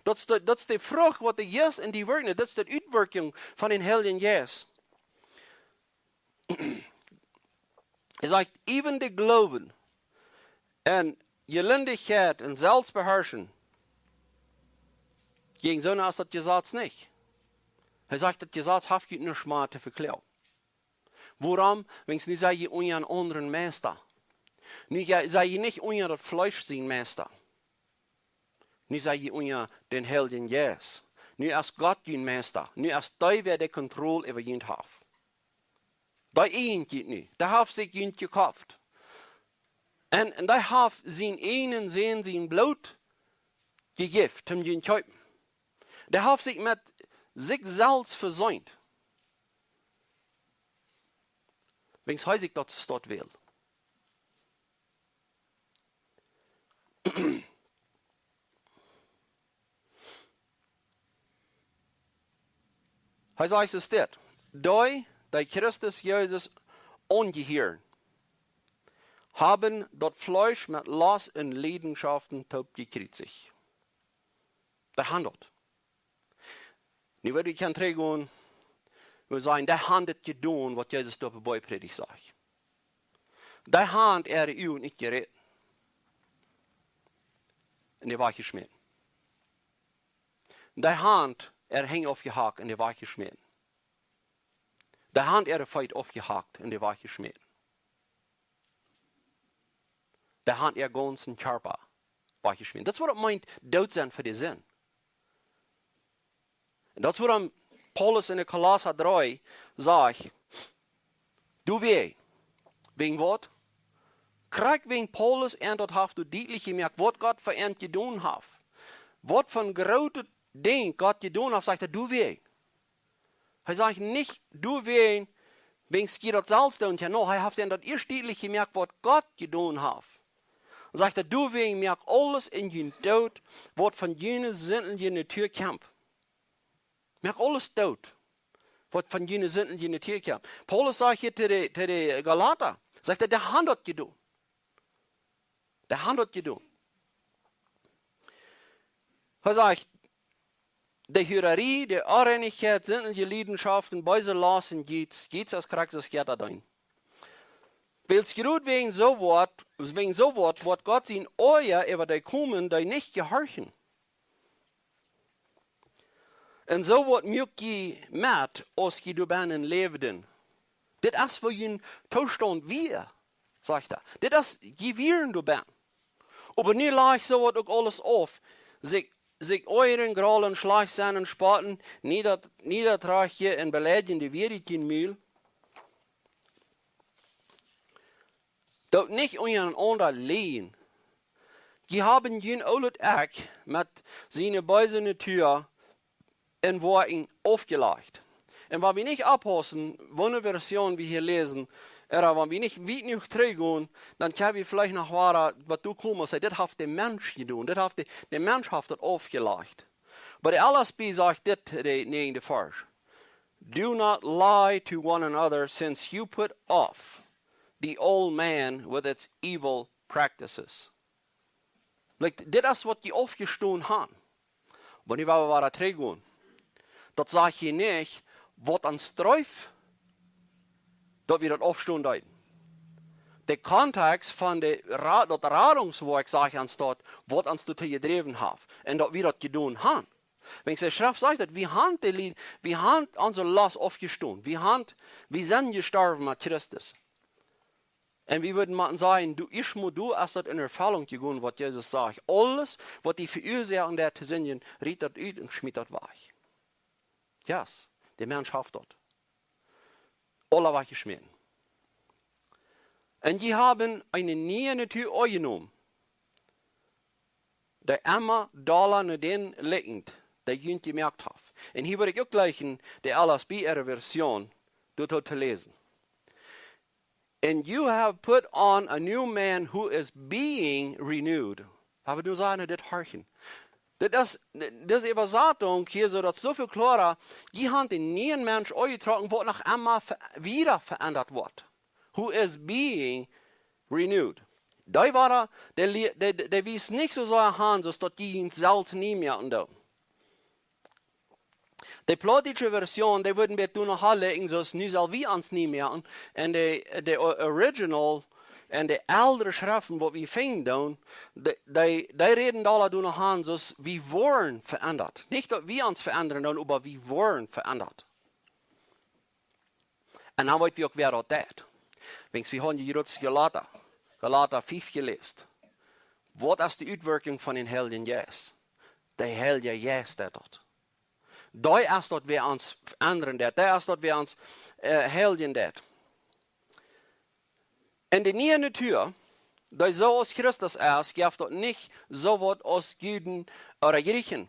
Daut es de, daut es de Frucht waut de Jeist en die wirkjt. Daut es de Utwirkjunk von dän Heiljen Jeist. Hee sajcht, even de Gloowen en Jelindichkjeit en Selfstbeharschen, jäajen soone es daut Jesaz nich. Hee sajcht, daut Jesaz haft junt nuscht mea to vekloagen. Wuarom? Wiels nu sie jie unja eenen aundren Meista. Nu je-, sie jie nich unja daut Fleesch sien Meista. Nu sie jie unja dän Heiljen Jeist. Nu es Gott jun Meista. Nu es dee, wäa de Kontroll äwa junt haft. Dee ieejent junt nu. Dee haft sikj junt jekoft. En, en dee haft sienen eenen Sän sien Bloot jejäft, om junt to kjeepen. Dee haft sikj met sikj selfst veseent. Wiels hee sikj daut soo steit well. Hee sajcht es dit: Dee, dee Christus Jesus aunjehieren, haben daut Fleesch met Lost un Leidenschaften toop jekjriezicht. Dee han daut. Nu woa wie kjennen trigjgonen, wie sajen, dee han dit jedonen, waut Jesus doa opp de Boajch Prädicht sajcht. Dee han äare Uagen nich jeräden. Un dee wajchjeschmäten. Dee han äare Henj aufjehakt un dee wajchjeschmäten. Dee han äare Feet aufjehakt un dee wajchjeschmäten. Dee han äa gaunzen Kjarpa wajchjeschmäten. Daut es waut et meent, doot sennen fa de Sind. Un daut es wuarom Paulus en de Kolossa dree sajcht, doawäajen, wäajen waut? Krakjt wäajen Paulus an daut haft doa dietlich jemoakt, waut Gott fa an jedonen haft. Waut fa een grootet Dinkj Gott jedonen haft, sajcht hee, doawäajen. Hee sajcht nich, doawäajen, wiels jie daut selfst doonen, jo, nä, hee haft an daut ieescht dietlich jemoakt, waut Gott jedonen haft. Un sajcht hee, doawäajen moak aules en junt doot, waut von june sindje Natua kjemt. Moak aules doot, waut von june sindje Natua kjemt. Paulus sajcht hia to de, to de Galata, sajcht hee, dee han daut jedonen. Dee han daut jedonen. Hee sajcht, de Hurarie, de Onreinichkjeit, sindje Leidenschaften, beese Lost un Jiets, Jiets es krakjt soo aus Jetta doonen. Wiels jrod wäajen soo waut, wäajen soo waut, woat Gott sien Oaja äwa dee komen, dee nich jehorchen. Un soo waut muak jie met, aus jie doabennen läwden. Dit es woo jun Toostaunt wia, sajcht hee. Dit es, jie wieren doabennen. Oba nu lajcht soo waut uk aules auf. Sikj, sikj oajren, graulen, schlajcht sennen, spotten, nieda-, niederträchtje un beleidjen, dee wieren jun Mul. Doot nich unjarenaunda lieejen. Jie haben jun oolet Ekj met siene beese Natua un Woakjen aufjelajcht. Un wan wie nich oppaussen, waut fa Version wie hia läsen, ooda wan wie nich wiet jenuach trigjgonen, dan kjenn wie veleicht noch woaren, waut du kommst, saj, dit haft de Mensch jedonen, dit haft de, de Mensch haft daut aufjelajcht. Oba de L S B sajcht dit, de näajende Varsch. Do not lie to one another, since you put off the old man with its evil practices. Like, dit es waut jie aufjestonen han. Wan wie woaren trigjgonen, daut sajcht hia nich, waut ons dreef, daut wie daut aufstonen deeden. De Kontext von de Ra-, daut Radungswoakj sajcht ons daut, waut ons doatoo jedräwen haft. Un daut wie daut jedonen han. Wiels de Schreft sajcht daut, wie han de Lied, wie han onse Lost aufjestonen. Wie han, wie sent jestorwen met Christus. Un wie wudden motten sajen, du, ieescht mol, du hast daut en Erfellunk jegonen, waut Jesus sajcht. Aules, waut die veuasoaken deit to sindjen, riet daut ut un schmiet daut wajch. Yes, de Mensch haft daut. Aule wajchjeschmäten. Un jie haben eene niee Natua aunjenomen, dee emma dolla no dän likjent, dee junt jemoakt haft. Un hia wudd ekj uk jlikjen, de L S B äare Version, doa to läsen. And you have put on a new man who is being renewed. Oba wie doonen sajen, dit horchen. Dit es, dise Äwasatunk hia soo, daut soo väl kloara, jie haben dän nieen Mensch aunjetrocken, waut noch emma ve-, wieda veendat woat. Who is being renewed. Dee wia, dee, lie- dee, dee, dee wia nich soo sea han, soo daut dee selfst nie mea aun doonen. De plautdietsche Version, dee wudden wie doa noch aunläajen, soo aus nu sell wie ons nie mea aun. Un de, de o- original, un de eldre Schreften, waut wie finjen doonen, dee, dee, dee räden doa doa noch aun, soo aus wie woaren veendat. Nich daut wie ons veendren doonen, oba wie woaren veendat. Un dan weet wie uk, wäa daut deit. Wiels wie haben jie Galata, Galata fief jeläst. Waut es de Utwirkung von dän Heiljen Jeist? De Heilje Jeist deit daut. Dee es daut, waut ons veendren deit. Dee es daut, waut ons, äh, heiljen deit. En de niee Natua, dee soo aus Christus es, jeft daut nich soo waut aus Juden ooda Jrieechen,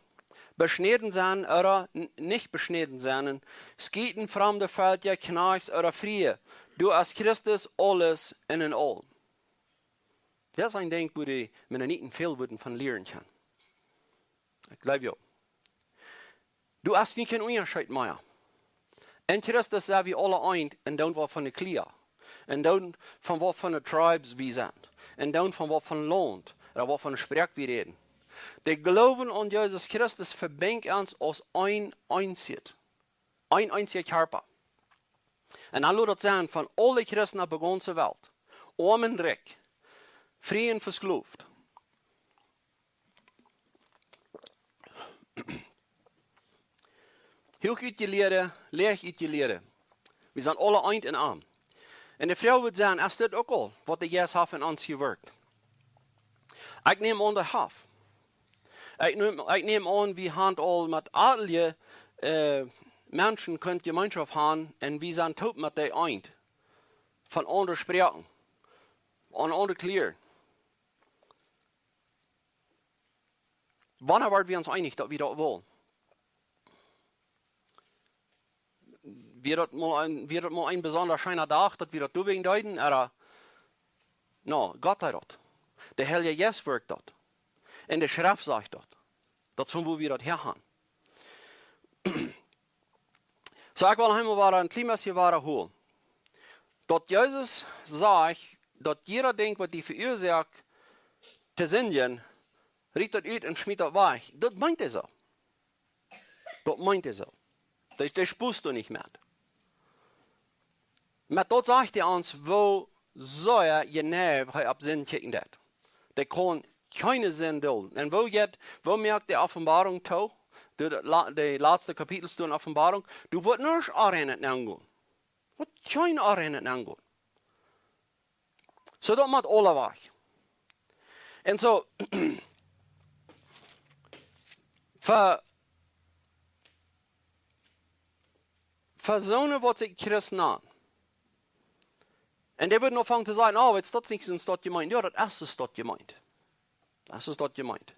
beschnäden sennen ooda n- nich beschnäden sennen, Schieten, framde Velkja, Kjnajchts ooda Friee. Doa es Christus aules un en aulem. Daut es een Dinkj, wua de Mennoniten väl wudden von lieren kjennen. Ekj jleew jo. Doa es nu kjeen Unjascheet mea. En Christus sent wie aule eent, un dan waut von de Kjlia. Un dan von waut von de Tribes wie sent. Un dan von waut von Launt, ooda waut von Sproak wie räden. De Gloowen aun Jesus Christus vebinjt ons aus een eensjet. Een eensja Kjarpa. Un dan lot daut sennen von aule Christen opp de gaunze Welt. Oam un rikj. Frie un vesklooft. Huach utjelieede, läach utjelieede. Wie sent aule eent en am. Un de Froag woat sennen, es dit uk aul, waut de Jeist haft en ons jewirkjt? Ekj näm aun, dee haft. Ekj näm, ekj näm aun, wie haben aul met aule, äh, Menschen kunt Jemeenschoft haben un wie sent toop met dee eent. Von aundre Sproaken. Un aundre Kjlia. Wanea woaren wie ons eenich, daut wie daut wellen? Wia daut mol een, wia daut mol een besonda scheena Dach, daut wie daut doawäajen deeden? Ooda, no, Gott deed daut. De Heilje Jeist wirkjt daut. Un de Schreft sajcht daut. Daut es von wua wie daut häa haben. Soo, ekj well noch eemol wada een kjlien bät wada hoolen. Daut Jesus sajcht, daut jieda Dinkj, waut die veuasoakt to sindjen, rieet daut ut un schmiet daut wajch. Daut meent hee soo. Daut meent hee soo. Dee, dee spust du nich met. Met daut sajcht hee ons, woo sea jeneiw hee opp Sind kjikjen deit. Dee kaun kjeene Sind dulden. Un woo jeit, woo moakt de Openboarunk too? De, de, la- de latste Kapitels doa en Openboarunk. Doa woat nuscht onrein aungonen. Woat kjeen onrein aungonen. Soo daut mott aule wajch. Un soo, fa, fa soone waut sikj Christ nanen. Un dee wudden aunfangen to sajen, oh, weetst, daut es nich soo aus daut jemeent. Jo, daut es soo aus daut jemeent. Daut es soo aus daut jemeent.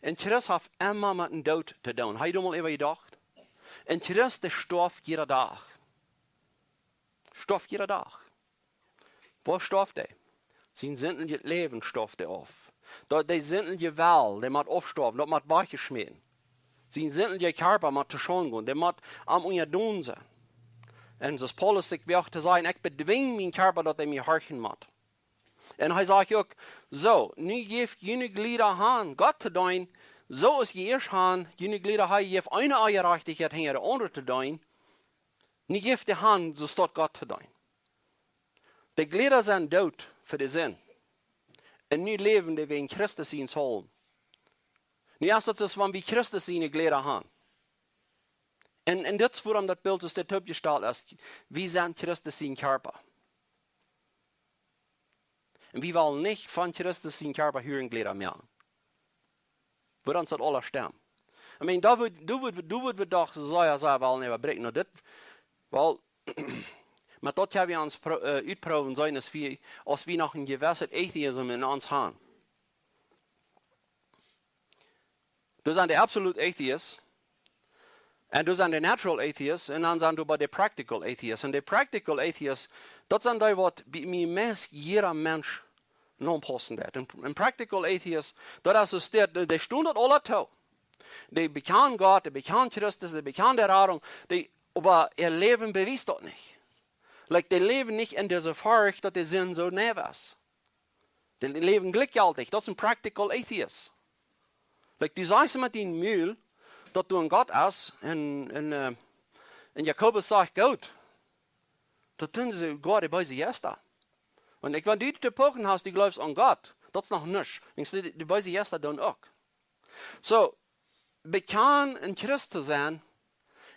Un Christ haft emma met een Doot to doonen. Hast du mol äwa jedocht? Un Christ, dee stoaft jieda Dach. Stoaft jieda Dach. Woo stoaft hee? Sien sindlichet Läwen stoaft hee auf. Daut, dee sindliche Well, dee mott aufstoawen, daut mott wajchjeschmäten. Sien sindlicha Kjarpa mott to Schaund gonen, dee mott am unjadon sennen. Un soo aus Paulus sikj woagt to sajen, ekj bedwinj mienen Kjarpa, daut hee mie horchen mott. Un hee sajcht uk, soo, nu jeft june Jlieda han, Gott to deenen, soo aus jie ieescht han, june Jlieda han jejäft eene Onjerajchtichkjeit hinja de aundre to deenen, nu jeft dee han, soo aus daut Gott to deenen. De Jlieda sent doot fa de Sind. Un nu läwen dee wäajen Christus sienen Haulm. Nu es daut soo, wan wie Christus siene Jlieda han. Un, un dit es wuarom daut Bilt es, daut toopjestalt es. Wie sent Christus sien Kjarpa. Un wie wellen nich von Christus sien Kjarpa äare Jlieda moaken. Wudd ons daut aula stemmen? I mean, doa wudd, doa wudd, doa wudd wie doch sea, sea wellen äwabrinjen. No dit, well, met daut ha wie ons pro-, äh, utproowen sennen, aus wie, aus wie noch een jewesset Atheism en ons han. Doa sent de absolute Atheists. Un doa sent de natural Atheists. Un dan sent doa bie de practical Atheists. Un de practical Atheists, daut sent dee waut bie mie meist jieda Mensch nompaussen deit. Een, een practical atheist, daut es een Staut, dee, dee stonen daut aula too. Dee bekjanen Gott, dee bekjanen Christus, dee bekjanen de Radunk, dee, oba äa Läwen bewiest daut nich. Like, dee läwen nich en dise Forcht, daut de Sind soo nau es. Dee läwen jlikjjeltich, daut es een practical atheist. Like, du sajchst met dien Mul, daut doa een Gott es, un, un, äh, un Jakobus sajcht, goot, daut doonen see goa de beese Jeista. Un ekj, wan du de Pochen hast, du jleefst aun Gott, daut es noch nuscht. Denkjst du, de, de beese Jeista doonen uk. Soo, bekjanen een Christ to sennen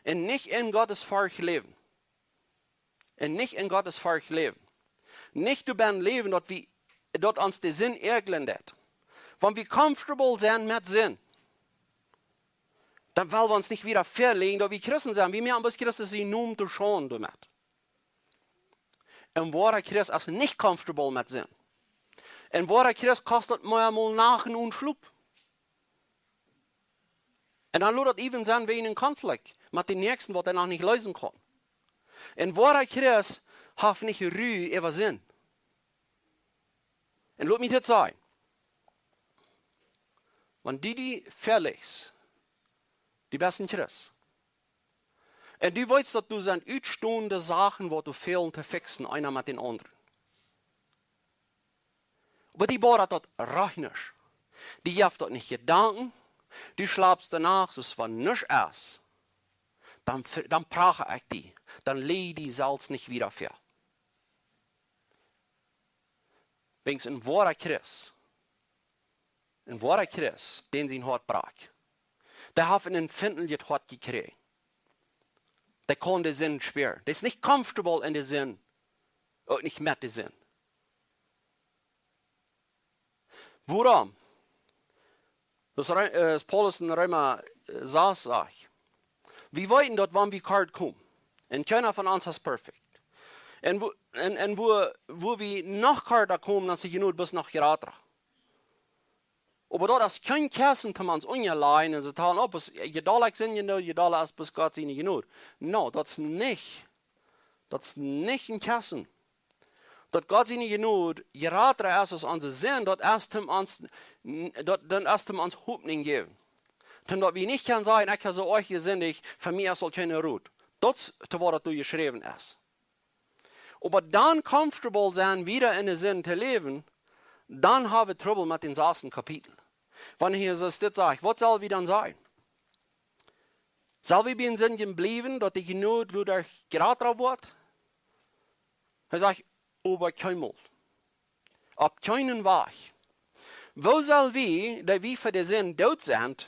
un nich en Gottes Forcht läwen. Un nich en Gottes Forcht läwen. Nich doabennen läwen, daut wie, daut ons de Sind ärjren deit. Wan wie comfortable sent met Sind, dan well wie ons nich wieda väaläajen, daut wie Christen sent. Wie moaken bloos Christus sienen Nomen to Schaund doamet. Een woara Christ es nich comfortable met Sind. Een woara Christ kost daut mau mol Nachten onen Schlopp. Un dan lot daut even sennen wäajen een Konflikt met dän Näakjsten, waut hee noch nich leesen kaun. Een woara Christ haft nich Ru äwa Sind. Un lot mie dit sajen. Wan du die veleicht, du best een Christ. Un du weetst, daut doa sent utstoende Sachen, waut doa fälen to fixen, eena met dän aundren. Oba die bothert daut rajcht nich. Die jeft daut nich Jedanken. Du schlapst de Nacht, soo aus wan nuscht es. Dan, dan pracha ekj die. Dan läaj die selfst nich wieda väa. Wäajens een woara Christ, een woara Christ, dän sien Hoat brakjt, dee haft een empfindlichet Hoat jekjräajen. Dee kaun de Sind spieren. Dee es nich comfortable en de Sind. Uk nich met de Sind. Wuarom? Daut es Re-, äh, aus Paulus en Reema, äh, sas sajcht. Wie weeten daut, wan wie kort komen, un kjeena von ons es perfekt. Un wua, un, un wua, wua wie noch korta komen, dan es de Jnod bloos noch jrata. Oba daut es kjeen Kjessen, toom ons unjalajen un see talen opp, aus je dolla ekj sindjen doo, je dolla es bloos Gott siene Jnod. No, daut es nich, daut es nich een Kjessen. Daut Gott siene Jnod jrata es aus onse Sind, daut es toom ons, daut, daut es toom ons Hopninj jäwen. Toom daut wie nich kjennen sajen, ekj hab soo oajch jesindicht, fa mie es aul kjeene Rot. Daut es to waut daut doa jeschräwen es. Oba dan comfortable sennen, wieda en de Sind to läwen, dan hab wie Trubbel met dän sasten Kapitel. Wan Jesus dit sajcht, waut sell wie dan sajen? Sell wie bie de Sind bliewen, daut de Jnod doaderch jrata woat? Hee sajcht, oba kjeenmol. Opp kjeenen Wajch. Woo sell wie, dee wie fa de Sind doot sent,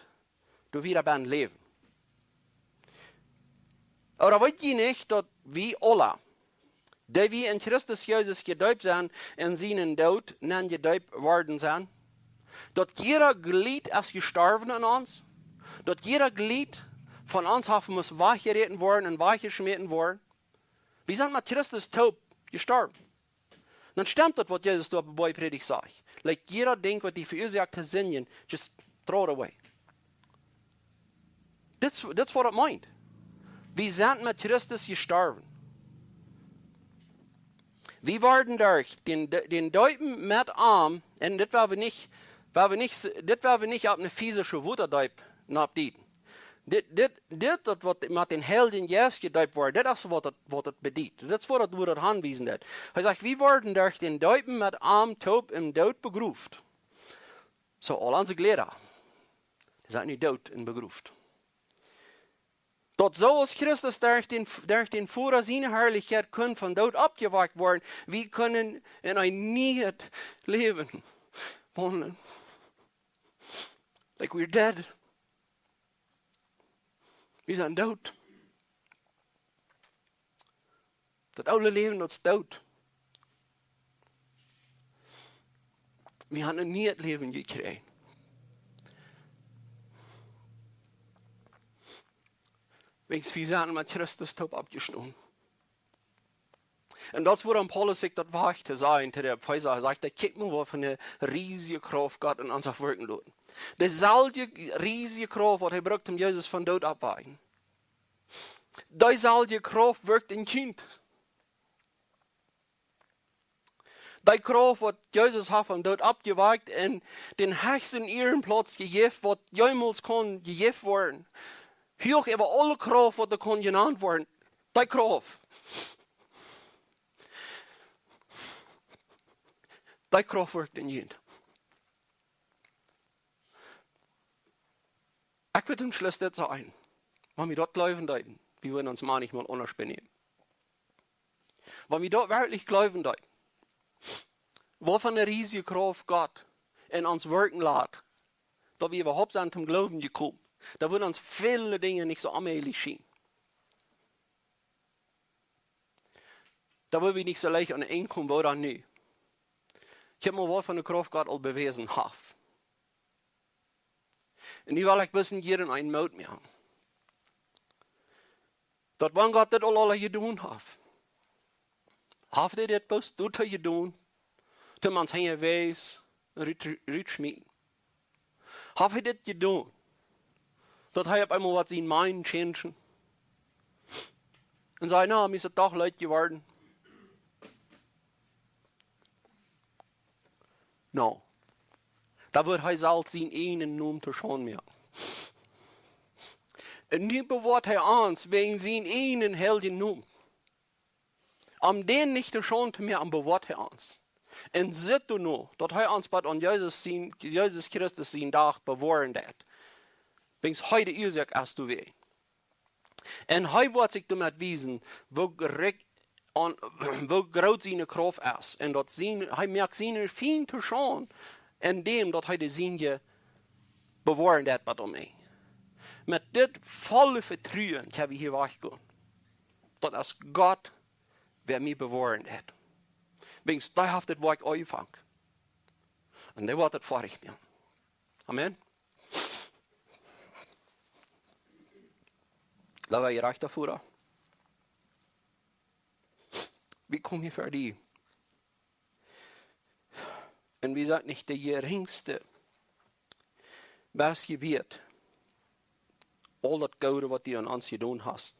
doa wieda bennen läwen? Ooda weet jie nich, daut wie aula, dee wie en Christus Jesus jedeept sent, en sienen Doot nenn jedeept worden sent? Daut jieda Jlieed es jestorwen en ons? Daut jieda Jlieed von ons haft must wajchjeräten woaren un wajchjeschmäten woaren? Wie sent met Christus toop jestorwen. Dan stemt daut, waut Jesus doa opp de Boajchprädicht sajcht. Like, jieda Dinkj, waut die veuasoakt haft Sind, just throw it away. Dit es, dit es waut daut meent. Wie sent met Christus jestorwen. Wie worden derch dän, dän Deepen met am, un dit woa wie nich, woa wie nich, dit woa wie nich opp eene physische Wotadeep nopp dieden. Dit, dit, dit, daut waut met dän Heiljen Jeist jedeept woat, dit es waut daut, waut daut bediet. Dit es waut daut, wua daut hanwiesen deit. Hee sajcht, wie worden derch dän Deepen met am toop em Doot begroft. Soo, aul onse Jlieda, dee sent nu doot un begroft. Daut soo aus Christus derch dän, derch dän Voda siene Harlichkjeit kunn vom Doot oppjewakjt woaren, wie kjennen en een nieet Läwen wonen. Like we're dead. Wie sent doot. Daut oole Läwen, daut es doot. Wie haben een nieet Läwen jekjräajen. Wäajens wie sent met Christus toop oppjestonen. Un daut es wuarom Paulus sikj daut wajcht to sajen to de Efeesa. Hee sajcht, dee kjikjt mau waut fa eene riesje Krauft Gott en ons haft wirkjen loten. Deeselwje riesje Krauft, waut hee brukt, om Jesus vom Doot opptowakjen. Deeselwje Krauft wirkjt en Kjint. Dee Krauft, waut Jesus haft vom Doot oppjewakjt un dän hechsten Iarenplauz jejäft, waut jemols kunn jejäft woaren. Huach äwa aule Krauft, waut doa kunn jenant woaren. Dee Krauft. Dee Krauft woat en junt. Ekj well toom Schluss dit sajen. Wan wie daut jleewen deeden, wie wudden ons mau nich mol aundasch benämen. Wan wie daut werkjlich jleewen deeden, waut fa eene riesje Krauft Gott en ons wirkjen lat, daut wie äwahaupt sent toom Gloowen jekomen, dan wudden ons väle Dinja nich soo onmäajlich schienen. Dan wudden wie nich soo leicht aun de Enj komen, woo dan nu. Kjikj mol, waut fa eene Krauft Gott aul bewäsen haft. Un nu well ekj bloos jieda eenen Moot moaken, daut wan Gott dit aul, aul jedonen haft, haft hee dit bloos doatoo jedonen, toom ons hinjawäajes rut, rutschmieten? Haft hee dit jedonen, daut hee opp eemol woat siene Meinunk changen un sajen: "Na, mie es et doch leet jeworden"? No. Dan wudd hee selfst sienen eejnen Nomen to Schaund moaken. Un nu bewoat hee ons wäajen sienen eejnen heiljen Nomen. Om dän nich to Schaund to moaken, bewoat hee ons. Un sitt doano, daut hee ons bat aun Jesus sien, Jesus Christus sienen Dach bewoaren deed. Wäajen hee de Uasoak es doawäajen. Un hee woat sikj doamet wiesen, woo rikj aun, woo groot siene Krauft es. Un daut sien, hee moakt siene Fiend to Schaund, endäm daut hee de sienje bewoaren deed bat aum Enj. Met dit volle Vetruen kjenn wie hia wajchgonen. Daut es Gott, wäa mie bewoaren deed. Wäajen dee haft dit Woakj aunjefongen. Un dee woat et foadich moaken. Amen. Lot wie hia rajcht väaren. Wie komen hia ver die. Un wie sent nich de jerinjste, best jewieet, aul daut Goode, waut du aun ons jedonen hast.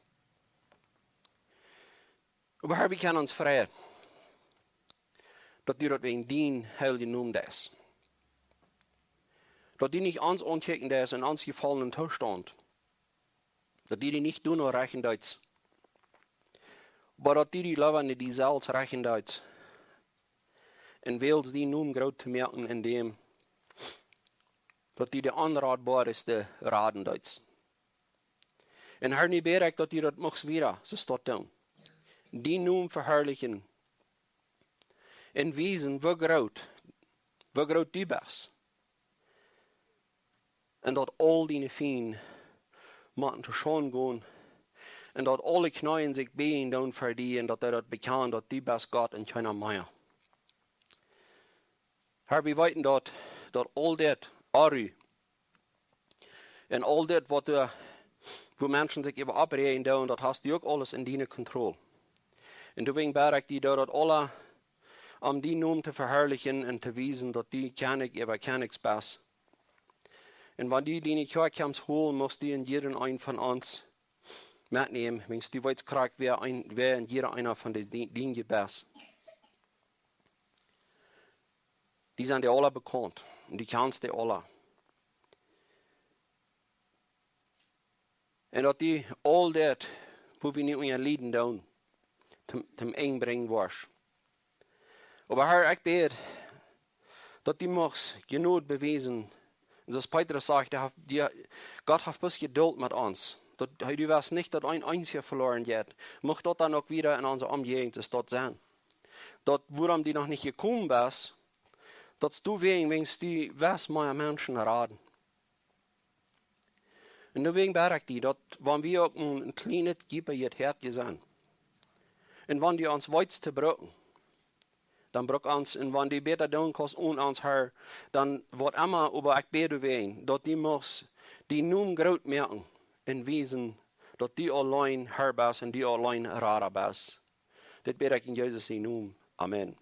Oba Herr, wie kjennen ons freien, daut du daut wäajen dienen heiljen Nomen deist. Daut du nich ons aunkjikjen deist en ons jefollnen Toostaunt. Daut du die nich doano rechten deist, oba daut du die leewa no die selfst rechten deist. Un wellst dienen Nomen groot to moaken, endäm daut du de Onratboarste raden deist. Un Herr, nu bäd ekj, daut du daut muchst wieda soo stoakj doonen. Dienen Nomen veharlichen. Un wiesen, woo groot, woo groot du best. Un daut aul diene Fiend motten to Schaund gonen. Un daut aule Kjneeen sikj bäjen doonen ver die un daut dee daut bekjanen, daut du best Gott un kjeena mea. Herr, wie weeten daut, daut aul dit, Oru, un aul dit, waut doa, wua Menschen sikj äwa oppräajen doonen, daut hast du uk aules en diene Kontroll. Un doawäajen bäd ekj die, daut daut aula om dienen Nomen to veharlichen un to wiesen, daut du Kjennich äwa Kjennichs best. Un wan du diene Kjoakj kjemst holen, must du en jieda eenen von ons metnämen, wäajen du weetst krakjt, wäa een, wäa en jieda eena von dee die-, diene best. Die sent die aula bekaunt. Un du kjanst dee aula. Un daut du aul dit, wua wie nu unja lieden doonen, toom, toom Enj brinjen woascht. Oba Herr, ekj bäd, daut du muchst Jnod bewiesen. Un soo aus Petrus sajcht, dee haft, dee, Gott haft bloos Jedult met ons. Daut hee, du west nich daut een eensja veloaren jeit. Mucht daut dan uk wieda en onse Omjäajent soo daut sennen. Daut wuarom du noch nich jekomen best, daut du wäajen, wäajen du west mea Menschen raden. Un doawäajen bäd ekj die, daut wan wie uk een, een kjlienet, jeepa, jehäat sent, un wan du ons weetst to brucken, dan bruck ons, un wan du bäta doonen kaust onen ons, Herr, dan waut emma, oba ekj bäd doawäajen, daut du muchst dienen Nomen groot moaken un wiesen, daut du auleen Herr best un du auleen Rada best. Dit bäd ekj en Jesus sienen Nomen. Amen.